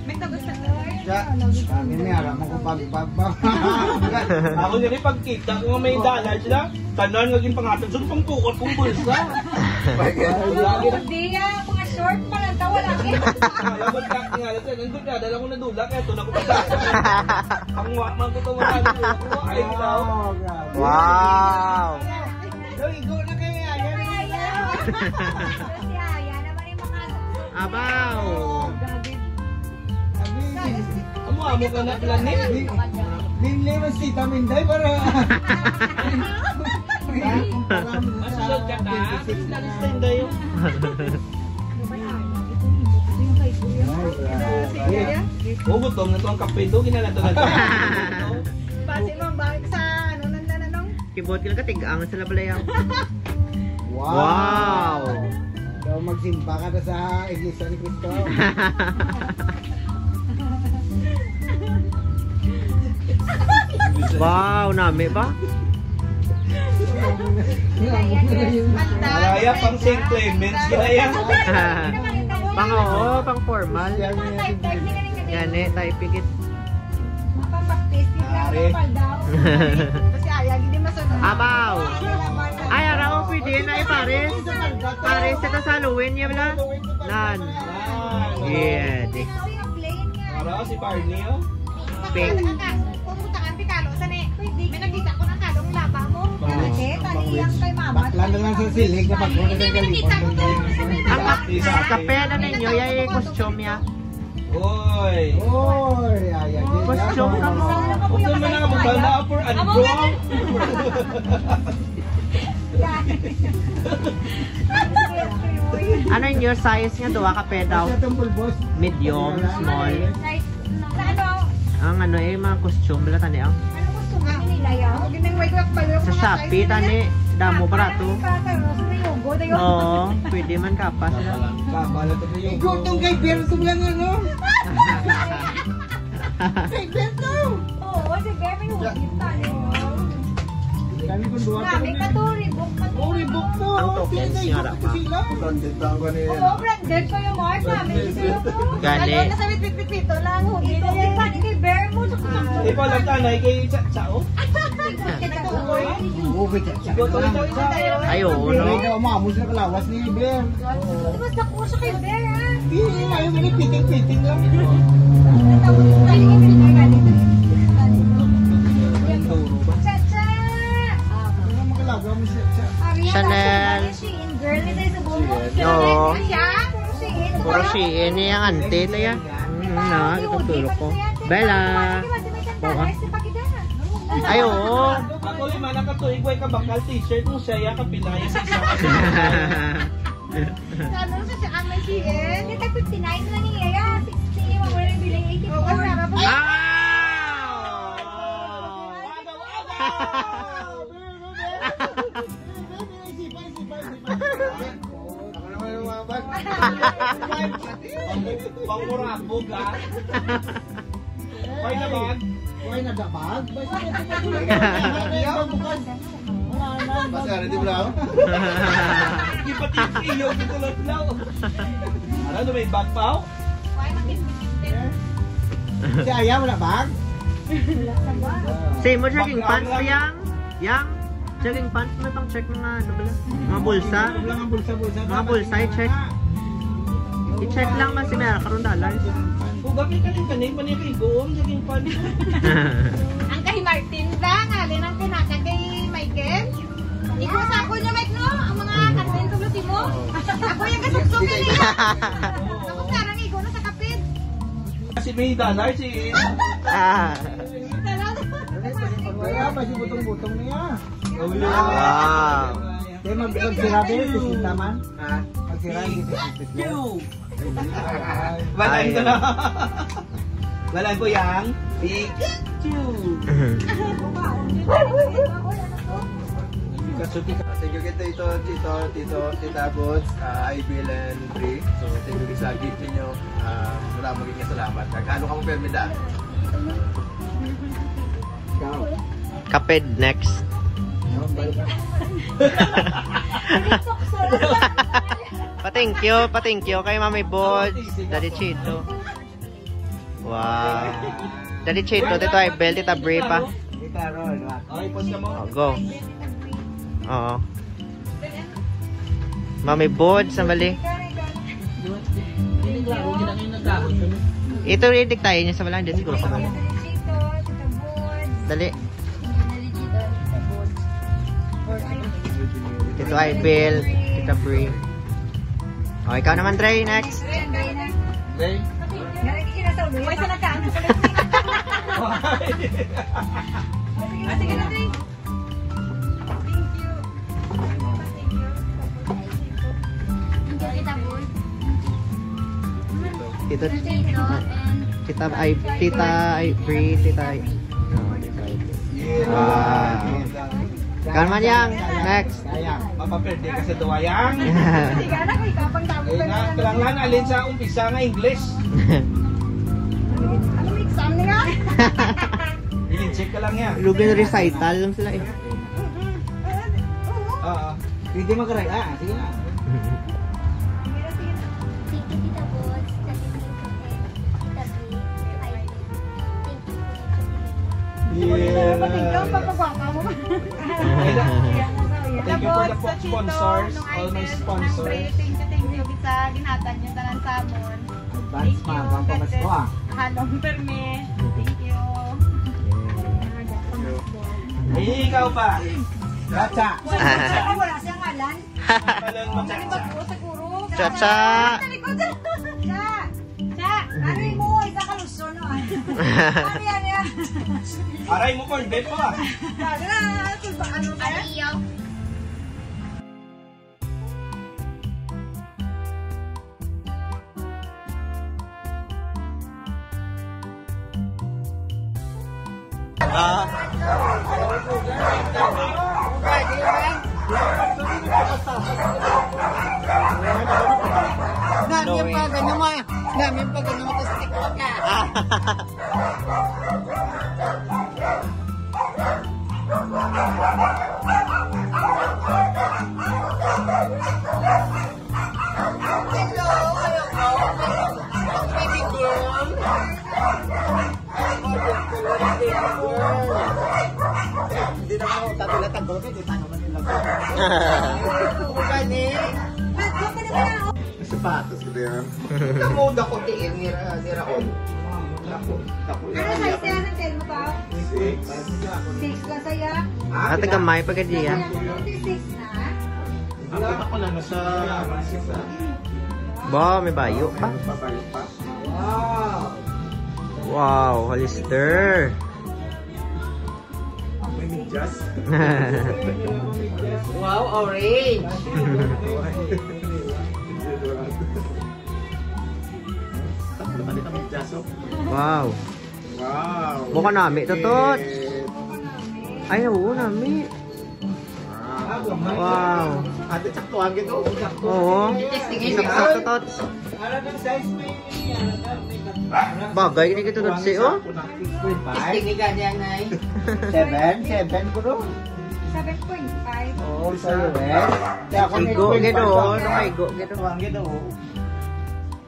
May tabas na to. Siya, sabi niya, alam mo kung pagbaba. Ako nila pagkita ko nga may dollar sila, tanan nga ginpanghatag sa pangkuot kong bulsa. Hindi, ah, mga short pa lang, wala, eh. Alam mo, ka, nga, nandun nga, dala ko nadula, kaya ito na ko pagkita. Ang wa-, man ko ito, wala, ay, ikaw. Wow, grabe. Wow! Daw, igo na kay Aya. Kay Aya. Si Aya naman yung mga Abaw! Amo, amo ka na, Planet? Linli man si Taminday para Masulod ka ta? Tamis na rin tayo. Oh, gutom na to ang kape do. Ginala to na to. Base mo, balik sa ano, nanda na nung Kibot ka lang katigang sa labalayaw. Wow! Wow! Daw magsimba ka na sa iglesia ni Cristo. Wow, nami ba? Malaya pang Saint Clement, kinaya. Pang, oo, pang formal. Gani, tayo pigit. Mapapaktis, di lang Pare. Normal daw. Kasi ayaw, hindi masunod. Abaw. Ay, ara, oh, pwede na, eh, pares. Pares, ito sa Halloween, yan, wala? Nan. Yeah, di. Kasi ang plain nga. Para si Barney, oh. Pink. Kung butangan, pikalo, sa ni, may nakita ko ng kalong laba mo. Oh. Ate, tali yang kay mama. Bakla na lang sa silig na pagkuha Hindi, ng nakita ko kalipon. To. Ang kap-, kape na ninyo, yay, costume ya. Oy. Oy, ay, ay, ay. Costume ka mo. Huwag naman ang mukha na for ano. Ano yung size nga duha ka pedal? Siya tong pulbos. Medium, small. Ang ano eh, mga costume, wala tani ang. Ano gusto nga? Nila yaw? Sa Shopee, tani, damo barato. Oo, pwede man kapas na. Ikaw tong kay Berto lang, ano? Kay Berto! Oo, si Berto yung hugit pa, no? Kami kung duha Grabe kami. Ka to, ribok ka to. Oh, ribok to. Ang tokens niya, Rafa. Sila. Branded lang ba niya? Oo, branded pa yung Mark. Namin si Berto. Gani. Ano, nasa bitbit-bitbito lang, hugit. Ito, iba ni kay Berto. Ikaw lang tanay kay Cha-, Chao? Ikaw, ikaw, ikaw. Ay, oo, no? Ikaw, mamo sila kalawas ni Ber. Mas dako siya kay Ber, ah. Di, ayaw mo na, piting-piting lang. Cha-cha! Ano makalaga mo siya, siya? Chanel. Shein, girl, ito yung sa buhok. Oo. Siya, Shein. Puro Shein, yung ante, ito yan. Mm, na, ito, tulo ko. Bella. Bawa. Ay, oo. Ako, lima na ka tuig, way ka bakal t-shirt mo siya, ya, kapila, ya, sa isa. Ano sa siya ang may C N? Hindi, tag fifty-nine lang niya, ya. Sixty, yung wala yung bilhin, eighty-four. Oo, wala pa. Ah! Ako naman yung mga bag. Pang-, pangurabog, ah. Why na bag? Why na the bag? Basta ito pa yung bukas. Wala na. Basta, ready mo na ako? Ipati yung iyo, ito lang daw. Ano, may bag pa ako? Si Aya, wala bag? Same mo, jogging pants, Yang? Yang? Jogging pants, may pang check mga, ano pala? Mga bulsa? Wala nga bulsa-bulsa. Mga bulsa, i-check. I-check lang man si Mera, karon dalan. Kung gabi ka rin kanay, panay kay Goong, jogging pants. Ang kay Martin ba? Ngalin ang pinaka kay Michael? Igo sa ako niya, Mike, no? Ang mga Martin, tulo si mo. Ako yung kasuksukin niya. Tapos sarang igo na sa kapit. Si May Dalar, si Ah. Wala pa si butong-butong niya. Wow. Kaya mag-, magsirabi, sisita man. Ha? Magsirabi, sisita. Balaan ko Ay. na. Balaan ko yang Pikachu. Pikachu, Pikachu. Thank you kay Tito, Tito, Tito, Tita Boots, ah, Ibil and Bri. So, thank you sa gift ninyo. Ah, wala magiging salamat. Nagkano ka mo permi da? Ikaw. Kaped next. Ano, balik ka? Pa-thank you, pa-thank you kay Mami Bods, Daddy Chito. Wow. Daddy Chito, Tito Ibel, Tita Bri pa. Ikaw, Ron, wa. Okay, post ka mo. Oh, go. Oo. Mami Bods, sa mali. Ito, ready tayo niya sa wala. Hindi siguro kami. Dali. Tito Ibel, Tita Bri. O, ikaw naman, Trey, next. Trey. Uy, sa nagkaan sa politik. Ah, sige na, Trey. Thank you. Thank you, Tita Boy. Tita, Tito and Tita Ay, Tita Ay, Free, Tita Ay. Oh, Tita Ay. Wow. Kaman yang, next. Kaya, mapaperde ka sa duwayang. Sige na, kung ikaw pang tawag Eh, pa na, naman. Kailangan alin sa umpisa nga English. Ano may exam niya? I-check ka lang yan. Lugan recital lang sila eh. Oo. Pwede mag-, ah, sige na. Thank you, Tita Boss. Thank you, Tita Bri. Ay, thank you, Tita Bri. Yeah. Thank you, Tita Bri. Thank you for the sponsors, all my sponsors. Thank you, thank you sa ginhatag niyo tanan sa amon. Advance pa, ang pamasko, ah. Halong permi. Thank you. Ay, ikaw pa. Chacha. Wala siya ngalan. Chacha. Chacha. Chacha. Chacha. Aray mo, isa ka Luzon, no? Ano yan, yan? Aray mo, corn beef pa. Ano, ano, ano, ano, ano? Ano iyo? Ah. Namin pa ganun mo, namin pa ganun mo, tapos TikTok ka. Ah. Hello, hello, hello. Baby girl. Hindi na ako tatula-tagol, hindi pa naman nila. Ano ba ni? Sapatos ko din. Kamu, dako tiil ni Ra-, ni Raon. Dako, dako. Ano size yan ang tail mo pa? Six. Six lang saya. Ah, taga may pagkadiya. Six na. Ang ako lang nasa six, ah. Ba, may bayo pa. Pabayo pa. Wow. Wow, Hollister. May medyas. Wow, orange. Tatlo pa dito medyas, oh. Wow. Wow. Mukha nami to, Tots. Ay, oo, nami. Wow. Ate, sakto ang gito. Oo. Sakto, Tots. Bagay ini kita, Tots, eh, oh. Testing ka diyan, ay. Seven? Seven, bro. Seven point five. Oo, sa U S. Kaya ako may Igo, point gid, five oh. Sa Ano may igo, gid, oh. Ang gid, oh.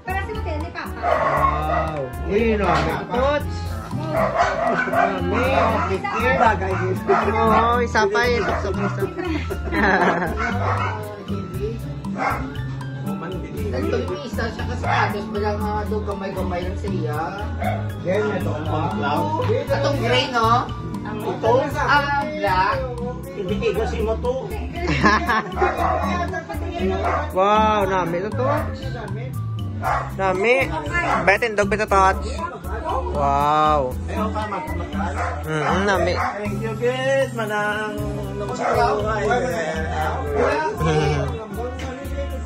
Para si Hotel ni Papa. Wow. Uy, no. Tots. Mami. Bagay dito. Oo, isa pa eh. Isa pa, isa pa. Ito yung isa siya kasi halos wala nga daw gamay-gamay lang sa iya. Yan, ito. Atong gray, no? Ang Ito? Ah, black. Hindi kayo kasi mo to. Wow, nami to to. Nami. Betindog bitaw, Tots. Wow. Ayaw ka magmagal. Mm, nami. Thank you, good. Manang nakusuhay.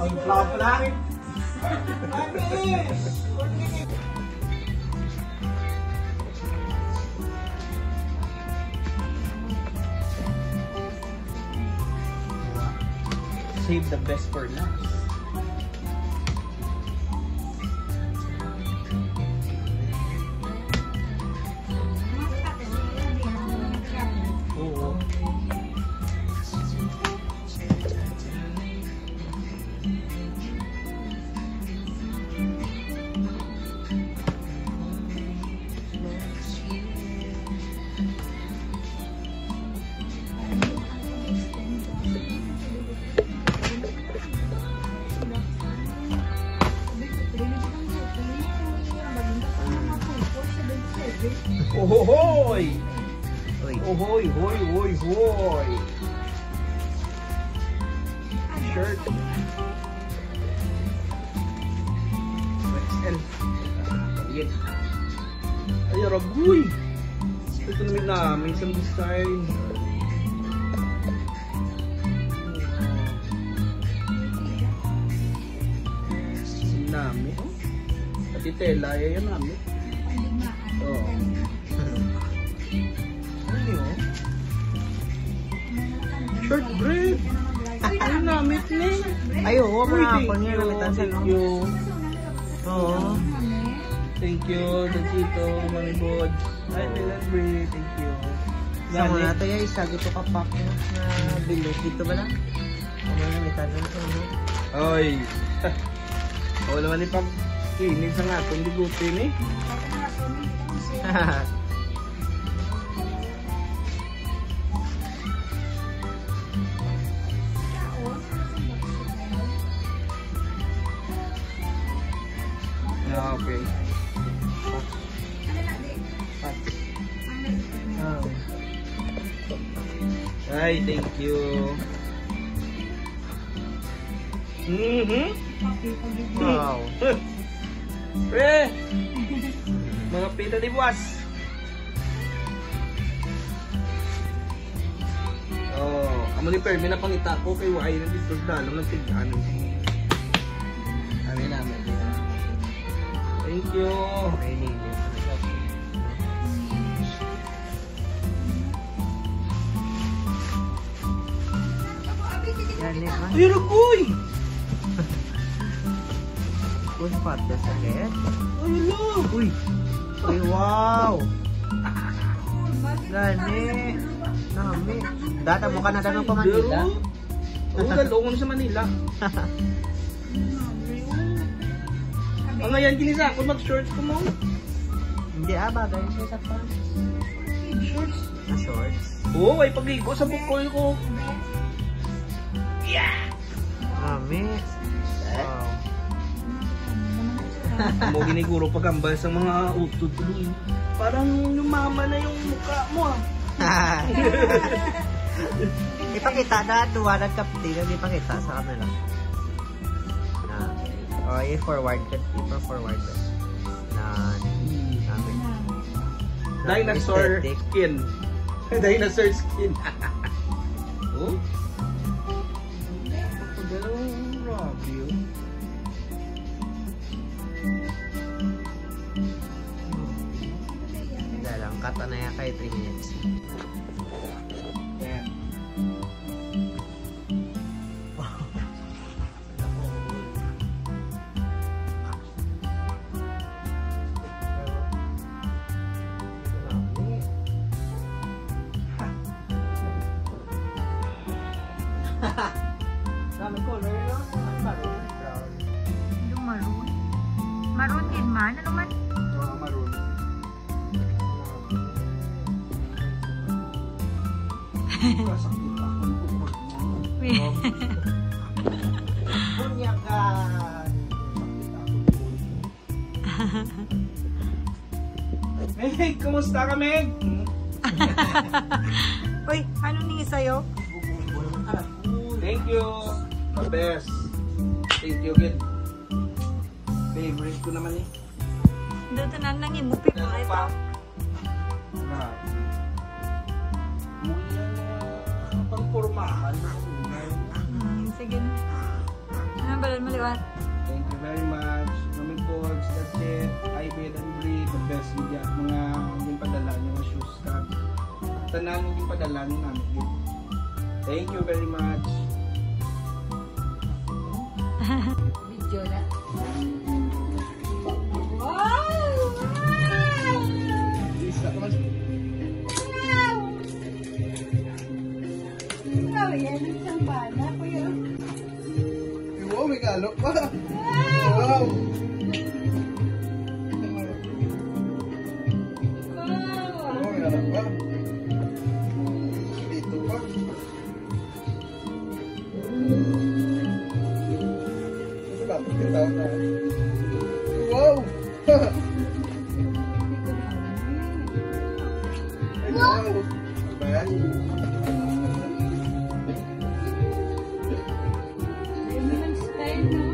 Ang flop lang. Save the best for last. Oo. Ohoy! Uy. Ohoy, hoy, hoy, hoy! Shirt. X L. Yan. Ay, aragoy. Ito naman na, may isang design. Nami, oh. Pati tela, yan nami. Oh. Ano yun? Short bread. Ay, namit ni. Ay, oo, Uy, mga thank ako niya, you, namitan sa thank no? you. Oo. Thank you, Tonsito, Mami Bod. Ay, Milan Bri, thank you. Sa Gani. Mga to, yung isa, dito ka pack na bilog. Dito ba lang? Ano yung namitan na ito, no? Oy. Wala naman ipag-init sa nga itong bigote ni. Yeah, okay. Ah. Ay, thank you. Mm-hmm. Wow. Pre! Mga pita di buwas. Oh, amo ni permi na pangita ko kay wala na dito sa dalom ng tig-, ano. Ano namin? Thank you. Training. Gani man. Ay, aray, uy! Uy, patas ulit. Ay, hala! Uy! Uy, wow! Gani. Nami. Data mo ka na daw pa Manila? Pero, oo, dalo ko na sa Manila. Ang ayan, kini sa ako, mag-shorts ko mo. Hindi, ah, bagay siya sa pants. Shorts. Na shorts. Oo, ay pagigo sa bukol ko. Yeah! Mami. Eh? Wow. Mo giniguro pagambal sa mga utod ko, eh. Parang lumama na yung mukha mo, ah. Ipakita na, duwa ng kapti, ipakita sa camera. Ah, oh, i-forward ka, i-forward ka. Na, namin. Dinosaur Aesthetic. Skin. Dinosaur skin. Oh? Grabe, oh. Dalang kata na yan kay three minutes. Yan. Dami color, no? Ang maroon, brown. Yung maroon. Maroon din man. Ano man? Oo, maroon. Masakit ako. Bunyagan. Masakit ako. Meg, kumusta ka, Meg? Uy, ano ni sa'yo? Thank you. The best. Thank you, gid. Favorite ko naman eh. Daw tanan nang imo, Ano favorite pa? Grabe. Muli ang mga pangpormahan na kulay. Hmm, sige na. Ano ba, maliwat? Thank you very much. Mami Pogs, that's it. Ibel and Bri, the best media. Mga yung padala niyo, mga shoes ka. Tanan yung padala niyo namin. Thank you very much. Video na. Wow! Wow! Isa ko mas Wow! Wow, yan ang sambana, kuya. Wow, may kalok pa. Wow! Wow! Wow, may kalok pa. Dito pa. Ito ba? Ito na. Wow! Wow! Ayan. Ganyan ang style, no?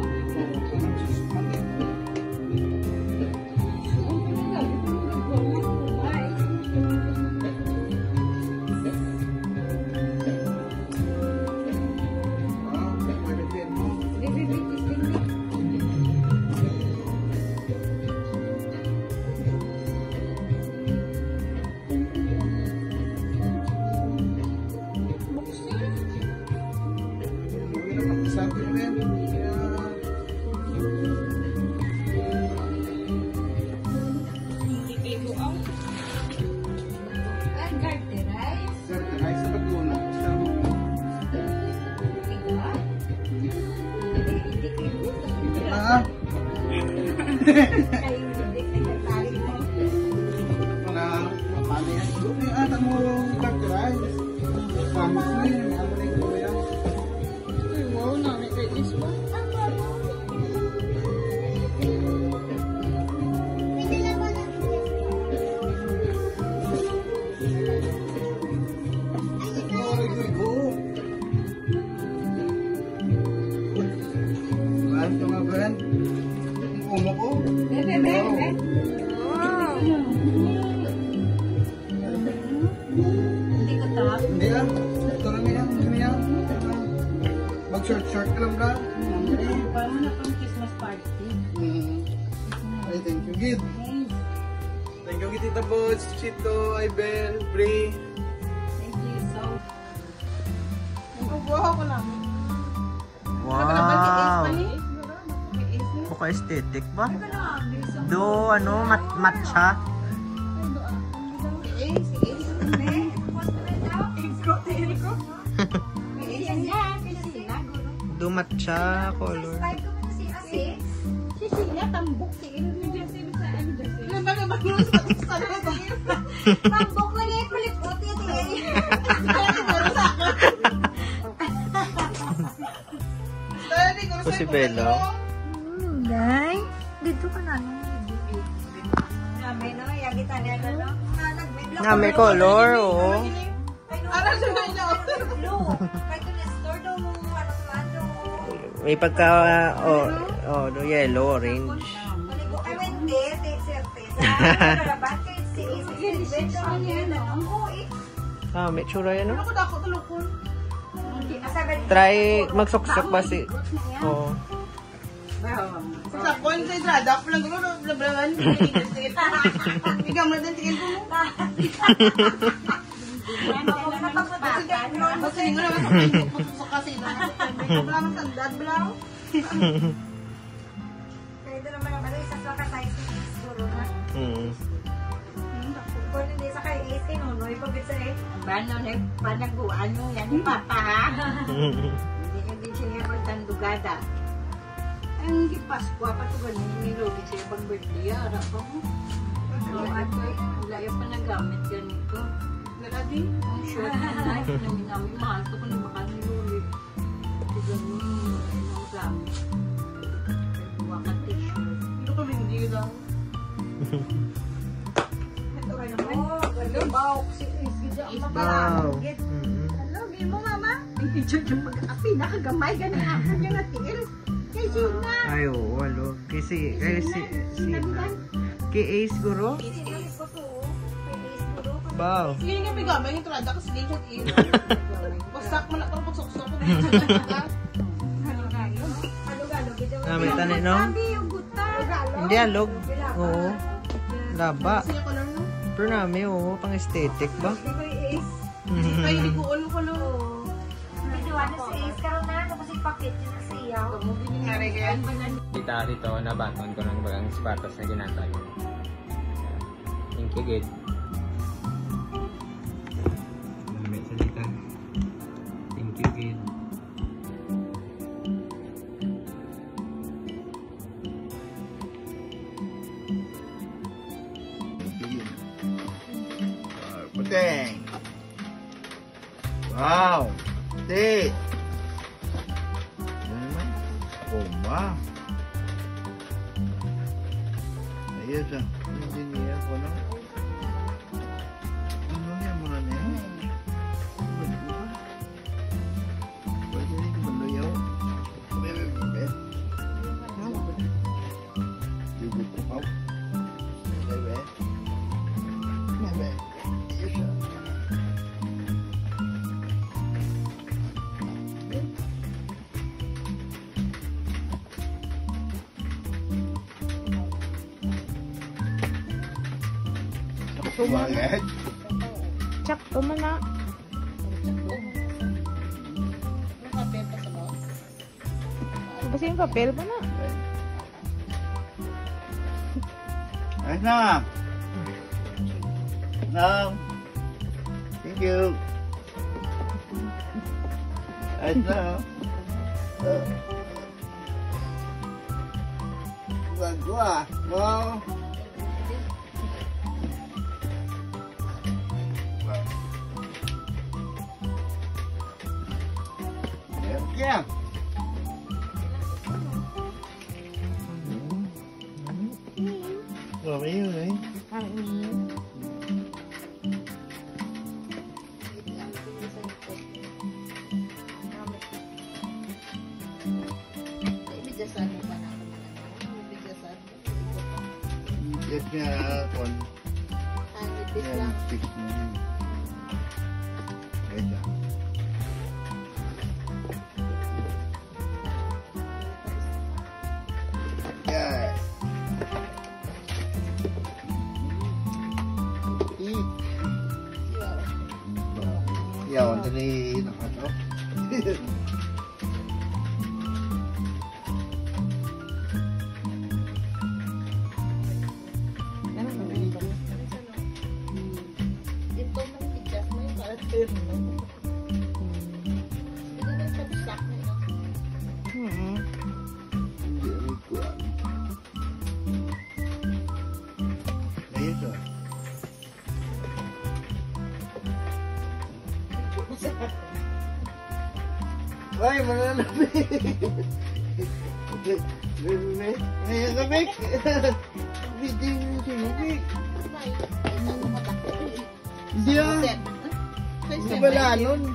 Ang garterized. Garterized sa pagkuha. Diba? Hindi, hindi kayo. Ah. Ay, hindi, secretary mo. Mga mapali ang grupo. Ay, ata mo garterized. Promise na yun. Ano na yung kuya? Ay, wow, na, may kainis ba? Ay, ito nga, Ben. Ang ulo ko. Bebe, bebe. Wow. Hindi ko to. Hindi, ah. Ito lang yan. Ano yan? Mag-short-short ka lang, bra. Hindi, parang na pang Christmas party. Mm. Ay, thank you, Gid. Thanks. Thank you, Tita Bods, Chito, Ibel, Bri. Thank you so much. Nagkukuha ko lang. Wow. Baka aesthetic ba? Do, ano, mat-, matcha? Do matcha color. Tambok lang eh, palipot yun eh. Ako si Belo. Mm, day. Dito ka na, no? Kami, no? Yagi tanya na, no? Nga, nag-vlog Nga may ako, color, no? Oo. Ay, no, Ano siya no, na yun? Blue. Kay ito na store daw, ano, ano. May pagka, oh, oh, no, yellow, orange. Maligo, ay, hindi, hindi, sir, sir. Para ba, kay si, si, si, si, si, si, si, si, si, Ah, may tsura yan, no? Ano ko dako, tulukon? Try magsuksok ba si, oo. Sa kwan sa Entrada, ako lang gano'n, lablaban. Ikaw mo din, tingin ko. Basta hindi ko naman sa kasi na. Wala mang sandad, bro. Kaya ito naman ang ano, isa sa ka-size ni Ace siguro na. Mm. Hmm, ako. Kung hindi sa kay Ace, kay Nonoy. Pagkita eh, ang banon eh, panaguan nyo yan ni Papa, ha? Hindi nyo din siya magtandugada. Ang di Paskwa pa to, ganun, nilugi siya pag birthday, ara pa mo. Ang ato eh, wala yung panagamit ganito. Wala din. Ang short na life namin, namin, mahal ko kung bakal ni Luli. Di ganun, wala yung panagamit. Buwa ka tissue. Ano kami hindi lang? Oh, wow. Si Ace, gid ang Ace. Wow. Makalanggit. Mm-mm. Hello, gid mo, mama? Ang teacher dyan mag-api, nakagamay, gani ako niya nga tiil. Kay Gina. Ay, oo, alo. Kasi, kay si, Gina, si, Gina, Gina. Kay Ace, guro? Si Ace ko to, oh. Kay Ace ko to. Wow. Sige nga, may gamay yung trada kasi din siya tiil. Basta ako man ako, pagsuksok ko. Halo-halo. Halo-halo, gid ang Ah, may tani, no? Sabi, yung Hindi, alog. Oo. Laba. Pero nami, oo, pang aesthetic ba? Mhm. Ay, hindi ko, ano ko lang. Medyo ano si Ace, karon na, tapos ipakit yun sa siyaw. Kita dito, nabaton ko ng bagang sapatos na ginatay. Thank you, gid. May salita. Thank you, gid. Puting. Wow. Ti. Ano naman? Kuma. Ayos ah. Hindi niya ako, no? Ano niya, mga niya? Ano ba? Pwede rin maluyaw. Bebe, bebe. Bebe, bebe. Bebe. Bebe. Sakto man. Sakto man na. Basta yung papel pa na. Ayos na. No. Thank you. Ayos na. Uh. Gagawa. Wow. Yeah. Grabe yun, eh. Ang init. Bigasan mo pa na ako. Bigasan. Yes, nga, kon. Ah, nipis Yan, lang. Fix mo yun. Wait lang. Yes. Eat. Yaw, ang dali, nakato. Ito mo, tigas mo yung para sa'yo, no? Hindi na lang sa bisak na yun. Mm-mm. Hindi, ano ko, ano? Ayun, ah. Ay, mananabik. Mananabik. Video mo si Bibik. Hindi, ah. Sa balanon.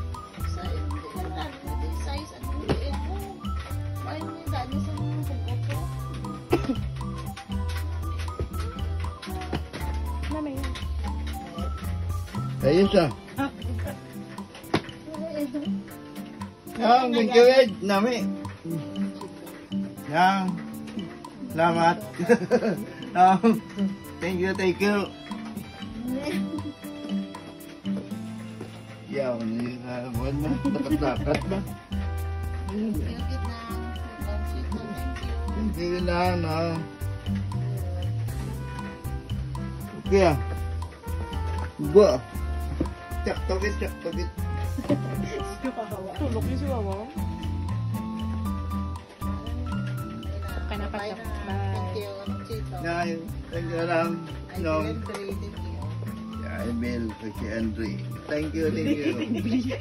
Sa, hindi lang lang. Hindi size. Ano, hindi, ano. Ay, may daan sa mga bungkot ko. Mami. Ayos, ah. Ang gagawin nami. Yang. Salamat. Um, thank you, thank you. Yaw, ni, ah, buwan na. Dapat-dapat ba? Thank you, Gitnang. Thank you, Gitnang. Thank you, Gitnang, ah. Okay, ah. Ba? Sakto gid, sakto gid. Tulog yung si Wawa. Kaya na pa siya. Bye. Nay, thank you lang. Nong, yeah, Emil, kay si Andre. Thank you, thank you.